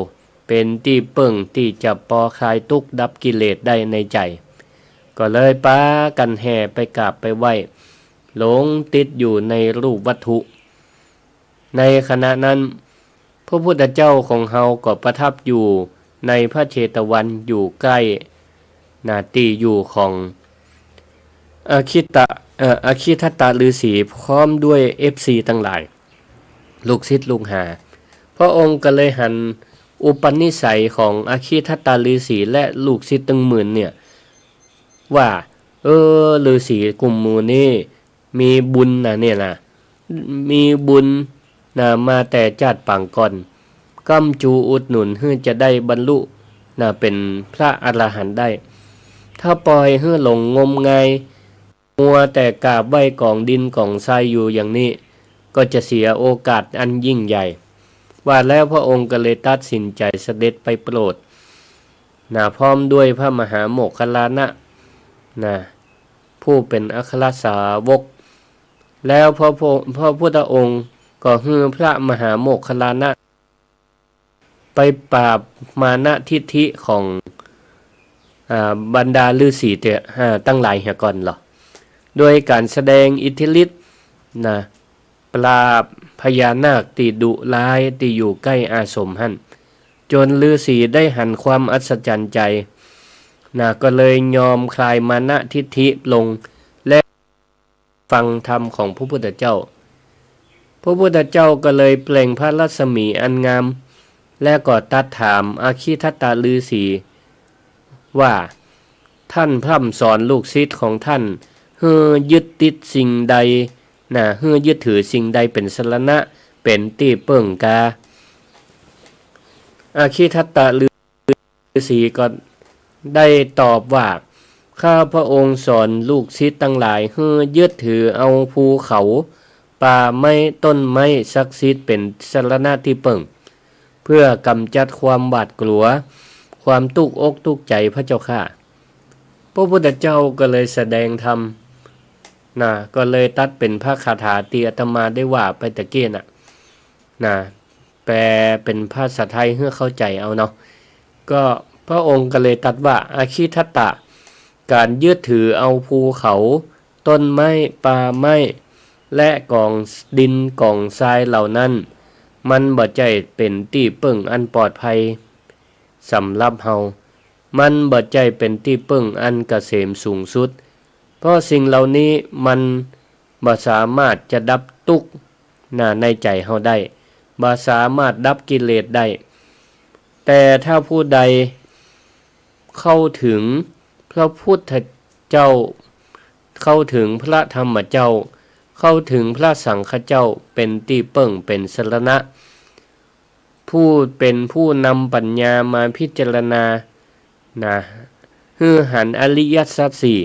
เป๋นตี้เปิ้งตี้จะปอคลายตุ๊กข์ดับกิเลสได้ในใจ๋ ก็เลยปากั๋นแห่ไปกราบไปไหว้ หลงติดอยู่ในรูปวัตถุ ในขณะนั้น พระพุทธเจ้าของเฮาก็ประทับอยู่ในพระเชตวัน อยู่ใก้นะ ตี้อยู่ของอคิตะ เอ่อ อคิทัตตฤๅษี พร้อมด้วยเอฟซีตังหลาย ลูกศิษย์ลูกหา พระองค์ก็เลยหันอุปนิสัยของอคิทัตตฤๅษีและลูกศิษย์ตึงหมื่นเนี่ย ว่า เออ ฤๅษีกุมหมู่นี้ มีบุญนะเนี่ยนะ มีบุญนะ มาแต่จาติปางก่อน ก้ำจูอุดหนุนหื้อจะได้บรรลุนะ เป๋นพระอรหันต์ได้ ถ้าปล่อยหื้อหลงงมงาย มัวแต่กราบไหว้ก๋องดินก๋องทรายอยู่อย่างนี้ ก็จะเสียโอกาสอันยิ่งใหญ่ ว่าแล้วพระองค์ก็เลยตัดสินใจ๋เสด็จไปโปรดนะ พร้อมด้วยพระมหาโมคคัลลานะนะ ผู้เป๋นอัครสาวก แล้วพระพุ- พระพุทธองค์ก็หื้อพระมหาโมคคัลลานะ ไปปราบมานะทิฐิของ อ่า บรรดาฤๅษีเตี้ย อ่า ตังหลายเหียก่อนลอ โดยก๋านแสดงอิทธิฤทธิ์นะ ปราบพญานาคตี้ดุร้ายตี้อยู่ใก้อาสมหั้น จ๋นฤๅษีได้หันความอัศจรรย์ใจ๋นะ ก็เลยยอมคลายมานะทิฐิลง และฟังธรรมของพระพุทธเจ้า พระพุทธเจ้าก็เลยเปล่งพระรัศมีอันงาม และก็ตรัสถามอคิทัตตฤๅษีว่า ท่านพร่ำสอนลูกศิษย์ของท่าน หื้อยึดติดสิ่งใดนะ หื้อยึดถือสิ่งใดเป๋นสรณะ เป๋นตี้เปิ้งกา อคิทัตตฤๅษีก็ได้ตอบว่า ข้าพระองค์สอนลูกศิษย์ตังหลาย หื้อยึดถือเอาภูเขา ป่าไม้ ต้นไม้ศักดิ์สิทธิ์เป๋นสรณะตี้เปิ้ง เพื่อกำจัดความหวาดกลัว ความตุ๊กอกตุ๊กใจ๋ พระเจ้าข้า พระพุทธเจ้าก็เลยแสดงธรรมนะ ก็เลยตรัสเป๋นพระคาถาตี้อาตมาได้ว่าไปตะกี้น่ะนะ แปลเป๋นภาษาไทยหื้อเข้าใจ๋เอาเนาะ ก็พระองค์ก็เลยตรัสว่า อคิทัตตะ ก๋านยึดถือเอาภูเขา ต้นไม้ ป่าไม้ และก๋องดินก๋องทรายเหล่านั้น มันบ่ใจ้เป๋นตี้เปิ้งอันปลอดภัยสำหรับเฮา มันบ่ใจ้เป๋นตี้เปิ้งอันเกษมสูงสุด เพราะสิ่งเหล่านี้มันบ่สามารถจะดับตุ๊กข์นะ ในใจ๋เฮาได้ บ่สามารถดับกิเลสได้ แต่ถ้าผู้ใดเข้าถึงพระพุทธเจ้า เข้าถึงพระธรรมเจ้า เข้าถึงพระสังฆเจ้า เป๋นตี้เปิ้ง เป๋นสรณะ ผู้เป๋นผู้นำปัญญามาพิจารณานะ หื้อหันอริยสัจสี่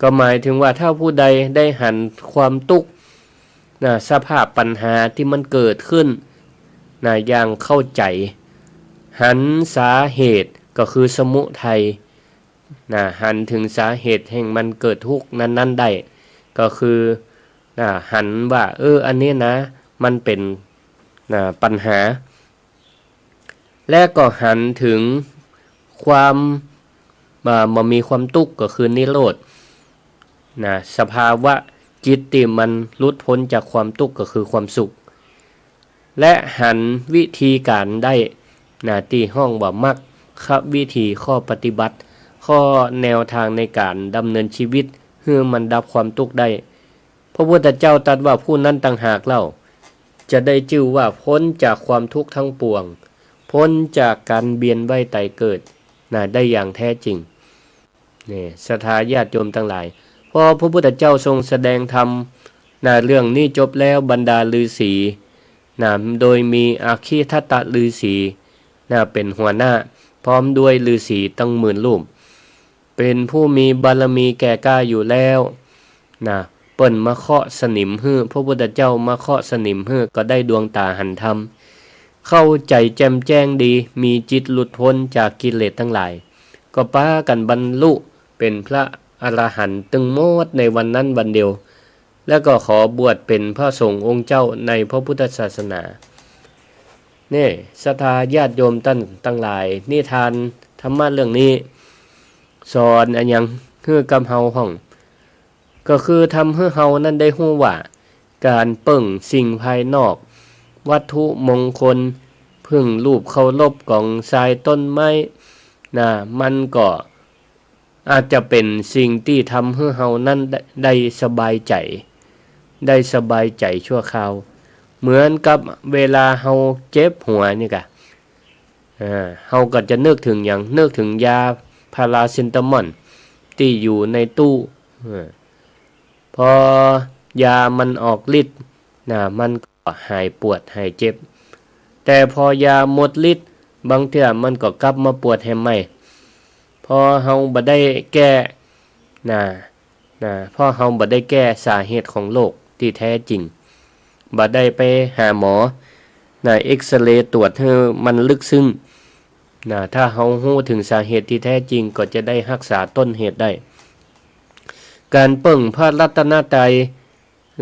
ก็หมายถึงว่าถ้าผู้ใดได้หันความตุ๊กข์นะ สภาพปัญหาตี้มันเกิดขึ้นนะ อย่างเข้าใจ๋ หันสาเหตุก็คือสมุทัย นะ หันเถิงสาเหตุแห่งมันเกิดทุกข์นั้นๆ ได้ ก็คือ นะ หันว่า เออ อันนี้นะ มันเป๋น นะ ปัญหา และก็หันเถิงความ อ่า บ่มีความตุ๊กข์ ก็คือนิโรธ นะ สภาวะจิตตี้มันหลุดป๊นจากความตุ๊กข์ ก็คือความสุข และหันวิธีก๋านได้นะ ตี้ฮ้องว่ามรรควิธี ข้อปฏิบัติ ข้อแนวทางในก๋านดำเนินชีวิต หื้อมันดับความตุ๊กข์ได้ พระพุทธเจ้าตรัสว่าผู้นั้นต่างหากเล่า จะได้จื้อว่าป๊นจากความทุกข์ทั้งปวง ป๊นจากก๋านเวียนว่ายต๋ายเกิด นะ ได้อย่างแท้จริง นี่ ศรัทธาญาติโยมตังหลาย พอพระพุทธเจ้าทรงแสดงธรรม นะ เรื่องนี้จบแล้ว บรรดาฤๅษี นะ โดยมีอัคคีทัตตฤๅษี นะ เป๋นหัวหน้า พร้อมด้วยฤๅษีตั้งหมื่นรูป เป๋นผู้มีบารมีแก่กล้าอยู่แล้ว นะ เปิ้นมาเคาะสนิมหื้อ พระพุทธเจ้ามาเคาะสนิมหื้อ ก็ได้ดวงต๋าหันธรรม เข้าใจ๋แจ่มแจ้งดี มีจิตหลุดป๊นจากกิเลสตังหลาย ก็ปากั๋นบรรลุเป๋นพระอรหันต์ตึงหมดในวันนั้นวันเดียว แล้วก็ขอบวชเป๋นพระสงฆ์องค์เจ้าในพระพุทธศาสนา นี่ ศรัทธาญาติโยมต้านตังหลาย นิทานธรรมะเรื่องนี้ สอนอะหยังหื้อกับเฮาพ่อง ก็คือทำหื้อเฮานั้นได้ฮู้ว่า ก๋านเปิ้งสิ่งภายนอก วัตถุมงคล ผึ้งรูปเคารพ ก๋องทราย ต้นไม้ นะ มันก็อาจจะเป๋นสิ่งตี้ทำหื้อเฮานั้นได้ ได้สบายใจ๋ ได้สบายใจ๋ชั่วคราว เหมือนกับเวลาเฮาเจ็บหัวนี่กะ อ่า เฮาก็จะนึกเถิงหยัง นึกเถิงยาพาราเซตามอลตี้อยู่ในตู้ อ่า พอยามันออกฤทธิ์ นะ มันก็หายปวดหายเจ็บ แต่พอยาหมดฤทธิ์ บางเทื่อมันก็กลับมาปวดแหมใหม่ เพราะเฮาบ่ได้แก้ นะ นะ เพราะเฮาบ่ได้แก้สาเหตุของโรคตี้แท้จริง บ่ได้ไปหาหมอ นะ เอ็กซเรย์ตรวจหื้อมันลึกซึ้ง นะ ถ้าเฮาฮู้เถิงสาเหตุตี้แท้จริง ก็จะได้ฮักษาต้นเหตุได้ ก๋านเปิ้งพระรัตนตรัย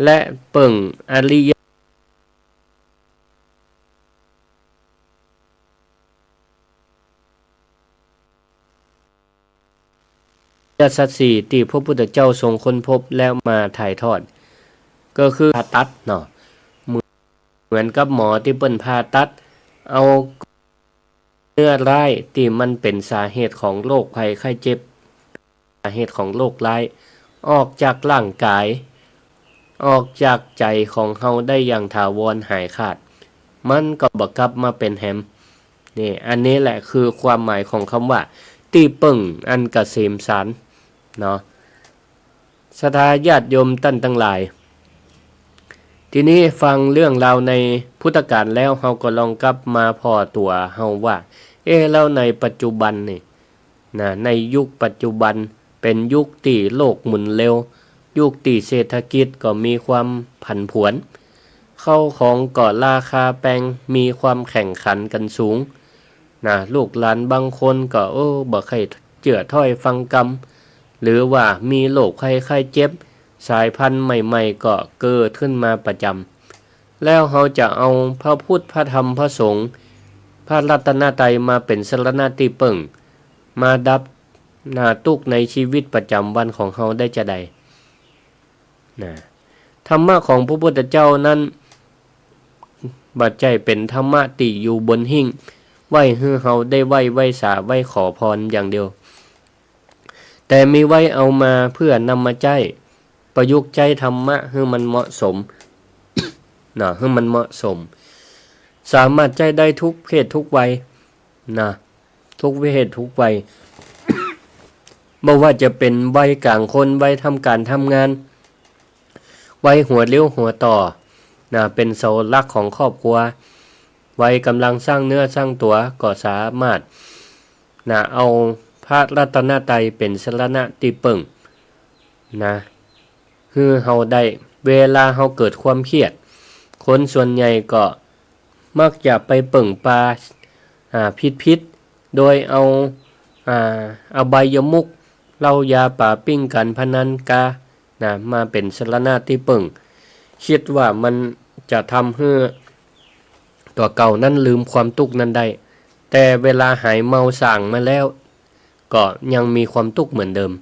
และเปิ้งอริย สัจสี่ตี้พระพุทธเจ้าทรงค้นพบแล้วมาถ่ายทอด ก็คือผ่าตัดเนาะ เหมือน เหมือนกับหมอตี้เปิ้นผ่าตัด เอาเนื้อร้ายตี้มันเป๋นสาเหตุของโรคภัยไข้เจ็บ สาเหตุของโรคร้าย ออกจากร่างกาย ออกจากใจ๋ของเฮาได้อย่างถาวรหายขาด มันก็บ่กลับมาเป๋นแหม นี่ อันนี้แหละคือความหมายของกำว่า ตี้เปิ้งอันเกษมสาร เนาะ ศรัทธาญาติโยมต้านตังหลาย ทีนี้ฟังเรื่องราวในพุทธกาลแล้ว เฮาก็ลองกลับมาผ่อตั๋วเฮาว่า เอ๊ะ แล้วในปัจจุบันนี่ นะ ในยุคปัจจุบันเป๋นยุคตี้โลกหมุนเร็ว ยุคตี้เศรษฐกิจก็มีความผันผวน ข้าวของก็ราคาแปง มีความแข่งขันกั๋นสูง นะ ลูกหลานบางคนก็ โอ้ บ่ใค่เจื้อถ้อยฟังกำ หรือว่ามีโรคภัยไข้เจ็บ สายพันธุ์ใหม่ๆ ก็เกิดขึ้นมาประจ๋ำ แล้วเฮาจะเอาพระพุทธ พระธรรม พระสงฆ์ พระรัตนตรัยมาเป๋นสรณะตี้เปิ้ง มาดับ นะ ตุ๊กข์ในชีวิตประจ๋ำวันของเฮาได้จาใด นะ ธรรมะของพระพุทธเจ้านั้น บ่ใจ้เป๋นธรรมะตี้อยู่บนหิ้ง ไว้หื้อเฮาได้ไหว้ ไหว้สา ไหว้ขอพรอย่างเดียว แต่มีไว้เอามาเพื่อนำมาใจ๊ ประยุกต์ใจ๊ธรรมะหื้อมันเหมาะสม นะ หื้อมันเหมาะสม สามารถใจ๊ได้ทุกเพศทุกวัย นะ ทุกเพศทุกวัย บ่ว่าจะเป๋นวัยก๋างคน วัยทำก๋านทำงาน วัยหัวเลี้ยวหัวต่อ นะ เป๋นเสาหลักของครอบครัว วัยก่ำลังสร้างเนื้อสร้างตั๋ว ก็สามารถ นะ เอาพระรัตนตรัยเป๋นสรณะตี้เปิ้ง นะ หื้อเฮาได้ เวลาเฮาเกิดความเครียด คนส่วนใหญ่ก็มักจะไปเปิ้งปา อ่า ผิดๆ โดยเอา อ่า อบายมุข เหล้า ยา ป๋าปิ้ง ก๋านพนัน กา นะ มาเป๋นสรณะตี้เปิ้ง กึ๊ดว่ามันจะทำหื้อตั๋วเก่านั้นลืมความตุ๊กข์นั้นได้ แต่เวลาหายเมาส่างมาแล้ว ก็ยังมีความตุ๊กข์เหมือนเดิม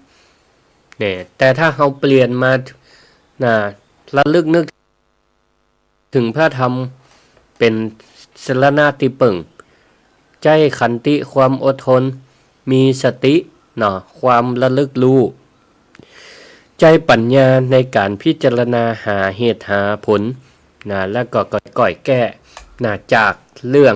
เนี่ย แต่ถ้าเฮาเปลี่ยนมา นะ ระลึกนึก เถิงพระธรรมเป๋นสรณะตี้เปิ้ง ใจ๊ขันติความอดทน มีสติเนาะ ความระลึกรู้ ใจ๊ปั๋ญญาในก๋านพิจารณาหาเหตุหาผล นะ แล้วก็ก้อยๆ แก้ นะ จากเรื่อง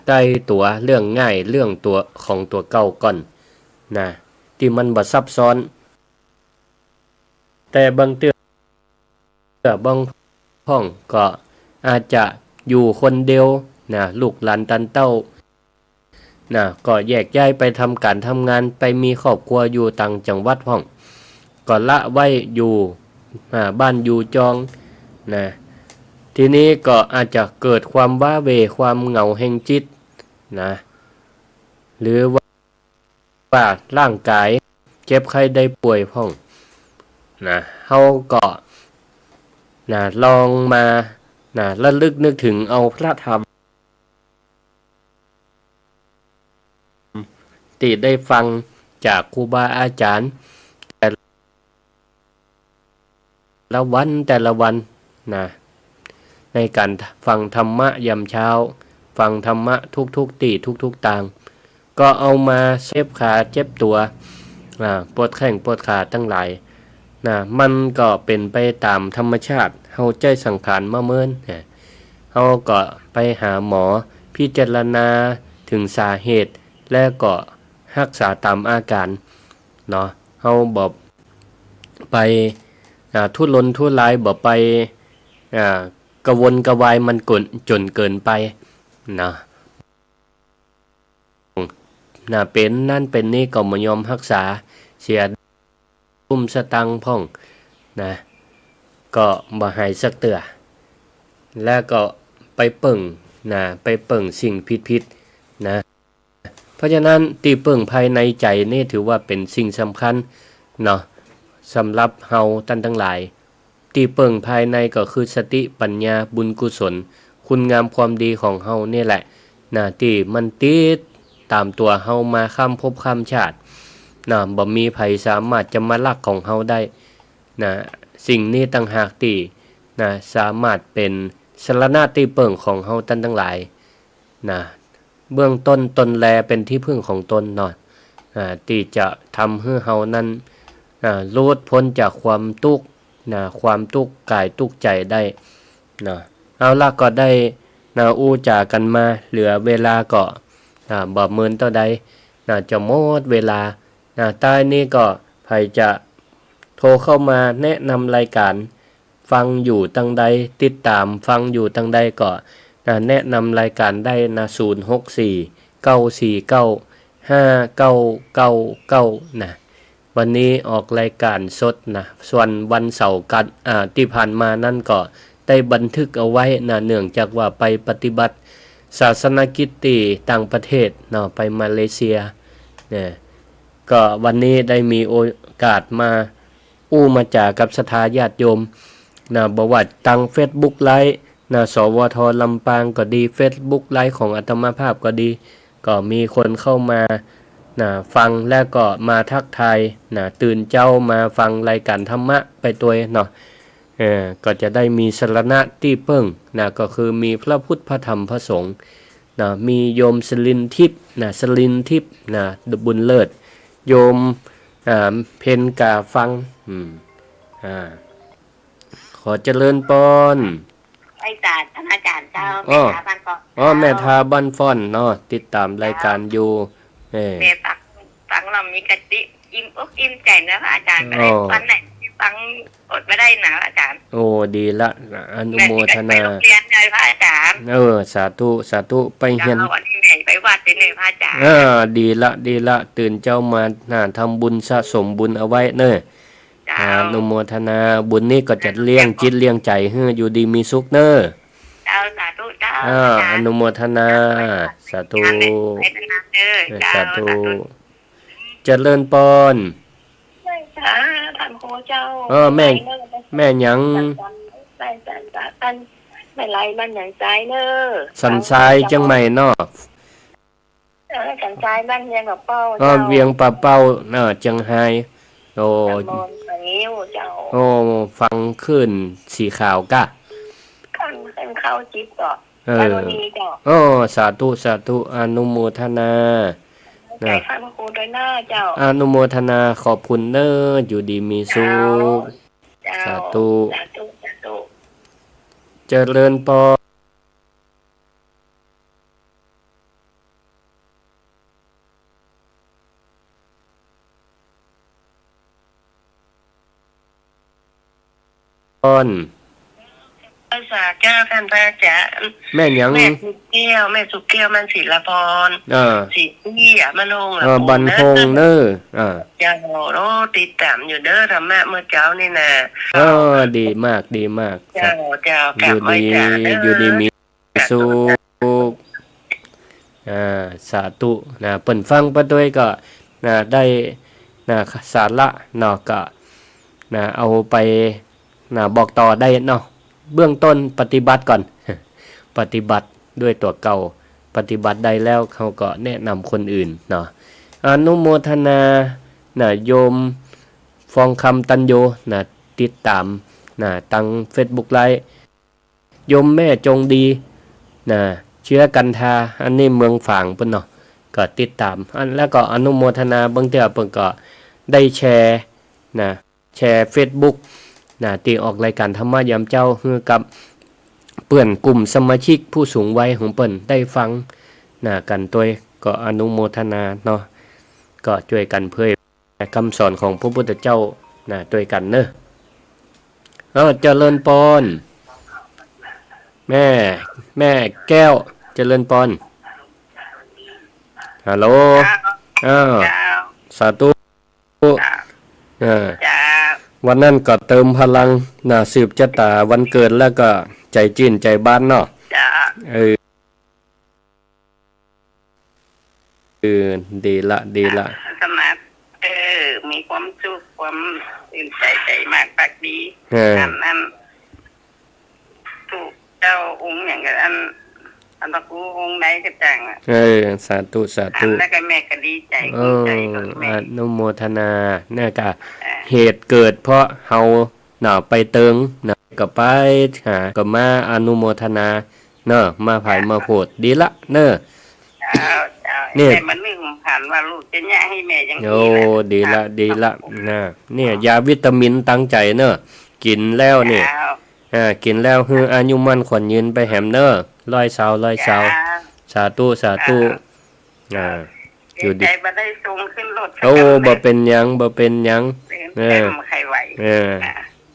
ใก้ตั๋ว เรื่องง่าย เรื่องตั๋วของตั๋วเก่าก่อน นะ ตี้มันบ่ซับซ้อน แต่บางเตื้อ บางพ่องก็อาจจะอยู่คนเดียว นะ ลูกหลานตันเต้า นะ ก็แยกย้ายไปทำก๋านทำงาน ไปมีครอบครัวอยู่ต่างจังหวัดพ่อง ก็ละไว้อยู่ อ่า บ้านอยู่จอง นะ ทีนี้ก็อาจจะเกิดความว้าเหว่ ความเหงาแห่งจิต นะ หรือว่า ว่าร่างก๋ายเจ็บไข้ได้ป่วยพ่อง นะ เฮาก็ นะ ลองมา นะ ระลึกนึกถึงเอาพระธรรม ตี้ได้ฟังจากครูบาอาจ๋ารย์ แต่ ละวันแต่ละวัน นะ ในก๋านฟังธรรมะยามเช้า ฟังธรรมะทุกๆ ตี้ทุกๆ ตาง ก็เอามาเจ็บขาเจ็บตั๋ว อ่า ปวดแข้งปวดขาตังหลาย นะ มันก็เป๋นไปต๋ามธรรมชาติ เฮาใจ๊สังขารมาเมิน นะ เฮาก็ไปหาหมอ พิจารณาเถิงสาเหตุ และก็ฮักษาต๋ามอาก๋าร เนาะ เฮาบ่ไป อ่า ทุรนทุราย บ่ไป อ่า กระวนกระวายมันเกิน จ๋นเกินไป นะ นะ เป๋นนั่นเป๋นนี่ก็บ่ยอมฮักษา เสียตุ้มสตางค์พ่อง นะ ก็บ่หายสักเตื้อ แล้วก็ไปเปิ้ง นะ ไปเปิ้งสิ่งผิดๆ นะ เพราะฉะนั้นตี้เปิ้งภายในใจ๋นี่ถือว่าเป๋นสิ่งสำคัญเนาะ สำหรับเฮาต้านตังหลาย ตี้เปิ้งภายในก็คือสติปัญญาบุญกุศล คุณงามความดีของเฮานี่แหละ นะ ตี้มันติดต๋ามตั๋วเฮามาข้ามภพข้ามชาติ นะ บ่มีใผสามารถจะมาลักของเฮาได้ นะ สิ่งนี้ต่างหากตี้ นะ สามารถเป๋นสรณะตี้เปิ้งของเฮาต้านตังหลาย นะ เบื้องต้นตนแลเป๋นตี้เปิ้งของตนเนาะ อ่า ตี้จะทำหื้อเฮานั้น อ่า หลุดป๊นจากความตุ๊กข์ นะ ความตุ๊กข์ก๋ายตุ๊กข์ใจ๋ได้ นะ เอาละ ก็ได้ นะ อู้จ๋ากั๋นมา เหลือเวลาก็ อ่า บ่เมินเต้าใด นะ จะหมดเวลา นะ ต้ายนี้ก็ใผจะโทรเข้ามาแนะนำรายก๋าน ฟังอยู่ตังใด ติดต๋ามฟังอยู่ตังใดก็ นะ แนะนำรายก๋านได้นะ ศูนย์หกสี่ เก้าสี่เก้า ห้าเก้าเก้าเก้า นะ วันนี้ออกรายก๋านสดนะ ส่วนวันเสาร์กัด อ่า ตี้ผ่านมานั้นก็ได้บันทึกเอาไว้นะ เนื่องจากว่าไปปฏิบัติศาสนกิจตี้ต่างประเทศเนาะ ไปมาเลเซีย นะ ก็วันนี้ได้มีโอกาสมา อู้มาจ๋ากับศรัทธาญาติโยม นะ บ่ว่าตางเฟซบุ๊กไลฟ์ นะ สวท ลำปางก็ดี เฟซบุ๊กไลฟ์ของอาตมาภาพก็ดี ก็มีคนเข้ามา นะ ฟังแล้วก็มาทักทาย นะ ตื่นเจ๊ามาฟังรายก๋านธรรมะไปตวยเนาะ เออ ก็จะได้มีสรณะตี้เปิ้ง นะ ก็คือมีพระพุทธ พระธรรม พระสงฆ์ นะ มีโยมสลินทิพย์ นะ สลินทิพย์ นะ บุญเลิศ โยม อ่า เพ็ญกาฟัง อืม อ่า ขอเจริญปอน อาจ๋ารย์ อาจ๋ารย์เจ้า อ้อ แม่ทาบ้านฟ้อน อ้อ เจ้า แม่ทาบ้านฟ้อนเนาะ ติดต๋ามรายก๋านอยู่ เจ้า เออ แม่ฟัง ฟังแล้วมีคติ อิ่มอกอิ่มใจ๋นะพระอาจ๋ารย์ อ้อ วันไหนฟังอดบ่ได้นะพระอาจ๋ารย์ โอ้ ดีละ อนุโมทนา แม่ไปโรงเรียนเลยพระอาจ๋ารย์ เออ สาธุ สาธุ ไปเฮียน เจ้า วันนี้แม่ไปวัดเลยพระอาจ๋ารย์ เออ ดีละ ดีละ ตื่นเจ๊ามา นะ ทำบุญสะสมบุญเอาไว้เน่อ เจ้า อนุโมทนา บุญนี้ก็จะเลี้ยงจิตเลี้ยงใจ๋หื้ออยู่ดีมีสุขเน่อ เจ้า สาธุเจ้า อ่า อาจ๋ารย์ อนุโมทนา สาธุ ไปนานๆเด้อ เออ เจ้า สาธุ สาธุ เจริญปอน อ่า ท่านครูเจ้า เออ แม่ แม่หยัง แม่สัน แม่สัน แม่สัน แม่ไรมันหยังใจเน่อ สันทรายเจียงใหม่เนาะ เออ สันทรายบ้านเวียงป่าเป้า เออ เจ้า เวียงป่าเป้า เออ เจียงฮาย โอ้ ตำบลสะงิ้วเจ้า โอ้ ฟังคลื่นสีขาวกะ ฟัง ฟังเข้าจิตเกาะ เออ สาธุ สาธุ อนุโมทนา ใจ๋ นะ ฟังครูด้วยเน้อเจ้า อนุโมทนา ขอบคุณเน้อ อยู่ดีมีสุข เจ้า สาธุ สาธุ สาธุ เจริญปอน ปอน ภาษาเจ้า ท่านพระอาจ๋ารย์ แม่หยัง แม่สุแก้ว แม่สุแก้ว บ้านศิลาภรณ์ อ่า ศรีเตี้ย บ้านโฮง เออ บ้านโฮงเน้อ อ่า เจ้า โอ้ ติดต๋ามอยู่เน้อ ธรรมะเมื่อเจ๊านี่นา เออ ดีมาก ดีมาก เจ้า เจ้า กราบไหว้จ๋าเน้อ อยู่ดี อยู่ดีมี สุข อ่า สาธุ นะ เปิ้นฟังไปตวยก็ นะ ได้ นะ สาระเนาะ ก็ นะ เอาไป นะ บอกต่อได้เนาะ เบื้องต้นปฏิบัติก่อน ปฏิบัติด้วยตั๋วเก่า ปฏิบัติได้แล้วเฮาก็แนะนำคนอื่นเนาะ อนุโมทนา นะ โยมฟองคำตัญโญ นะ ติดต๋าม นะ ตางเฟซบุ๊กไลฟ์ โยมแม่จงดี นะ เชื้อกันทา อันนี้เมืองฝางปู้นเนาะ ก็ติดต๋าม อัน แล้วก็อนุโมทนา บางเตื้อเปิ้นก็ได้แชร์ นะ แชร์เฟซบุ๊ก นะ ตี้ออกรายก๋านธรรมะยามเจ๊า หื้อกับเปื้อนกลุ่มสมาชิกผู้สูงวัยของเปิ้นได้ฟัง นะ กั๋นตวย ก็อนุโมทนาเนาะ ก็จ้วยกั๋นเผย กำสอนของพระพุทธเจ้า นะ ตวยกั๋นเน้อ เออ เจริญปอน แม่ แม่แก้ว เจริญปอน ฮัลโหล เจ้า อ้าว เจ้า สาธุ เจ้า เออ เจ้า วันนั้นก็เติมพลัง นะ สืบจะต๋าวันเกิดแล้วก็ใจ๋จื้นใจ๋บานเนาะ เจ้า เออ เออ ดีละ ดีละ อ่า สมาธิ เออ มีความสุข ความตื่นใจ๋ ใจ๋มากปากดี เออ อัน อัน ถูกเจ้าองค์หยังก็อัน อันพระครูองค์ใดก็จ้างอะ เออ สาธุ สาธุ อันแล้วก็แม่ก็ดีใจ๋ เออ ดีใจ๋กับแม่ อนุโมทนา เนี่ยก็ เออ เหตุเกิดเพราะเฮา เนาะ ไปเติงเนาะ ก็ไปหา ก็มาอนุโมทนาเนาะ มาผายมาโผด ดีละเนาะ เจ้า เจ้า เนี่ย แต่มันนึกผ่านว่าลูกจะเนี่ยให้แม่อย่างนี้ โอ้ แหละ ดีละ ครับ ดีละ ครับผม นะ เนี่ย ยาวิตามินตังใจ๋เนาะ กิ๋นแล้วเนี่ย เจ้า อ่า กิ๋นแล้วหื้ออายุมั่นขวัญยืนไปแหมเนาะ ร้อยซาว ร้อยซาว เจ้า สาธุ สาธุ เจ้า อ่า อยู่ดี ดีใจ๋บ่ได้ส่งขึ้นรถ โอ้ บ่เป๋นหยัง บ่เป๋นหยัง เออ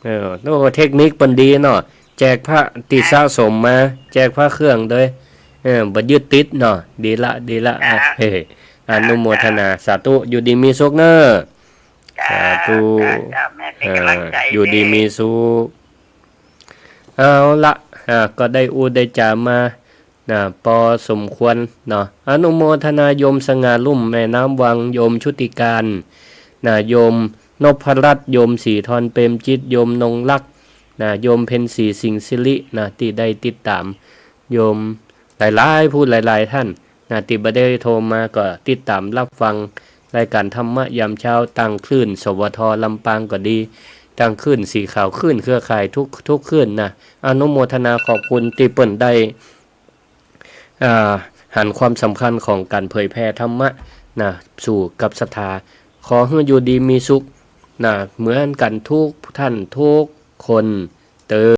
เออ โอ้ เทคนิคเปิ้นดีเนาะ แจกพระตี้สะสมมา แจกพระเครื่องโดย เออ บ่ยึดติดเนาะ ดีละ ดีละ อ่ะ เฮ้ย อนุโมทนา สาธุ อยู่ดีมีสุขเนาะ สาธุ เจ้า แม่เป๋นก๋ำลังใจ๋ เออ อยู่ดีมีสุข เอาละ อ่า ก็ได้อู้ได้จ๋ามา นะ ปอสมควรเนาะ อนุโมทนาโยมสง่าลุ่ม แม่น้ำวัง โยมชุติการ นะ โยมนพรัตน์ โยมศรีธรเปรมจิต โยมนงรัก นะ โยมเพ็ญศรีสิงห์สิริ นะ ตี้ได้ติดต๋าม โยมหลายๆ ผู้หลายๆ ท่าน นะ ตี้บ่ได้โทรมาก็ติดต๋ามฮับฟังรายก๋านธรรมะยามเจ๊า ตางคลื่น สวท ลำปางก็ดี ตางคลื่นสีขาว คลื่นเครือข่ายทุก ทุกคลื่นนะ อนุโมทนาขอบคุณตี้เปิ้นได้ อ่า หันความสำคัญของก๋านเผยแผ่ธรรมะนะ สู่กับศรัทธา ขอหื้ออยู่ดีมีสุขนะ เหมือนกั๋นทุกท่านทุกคนเตอ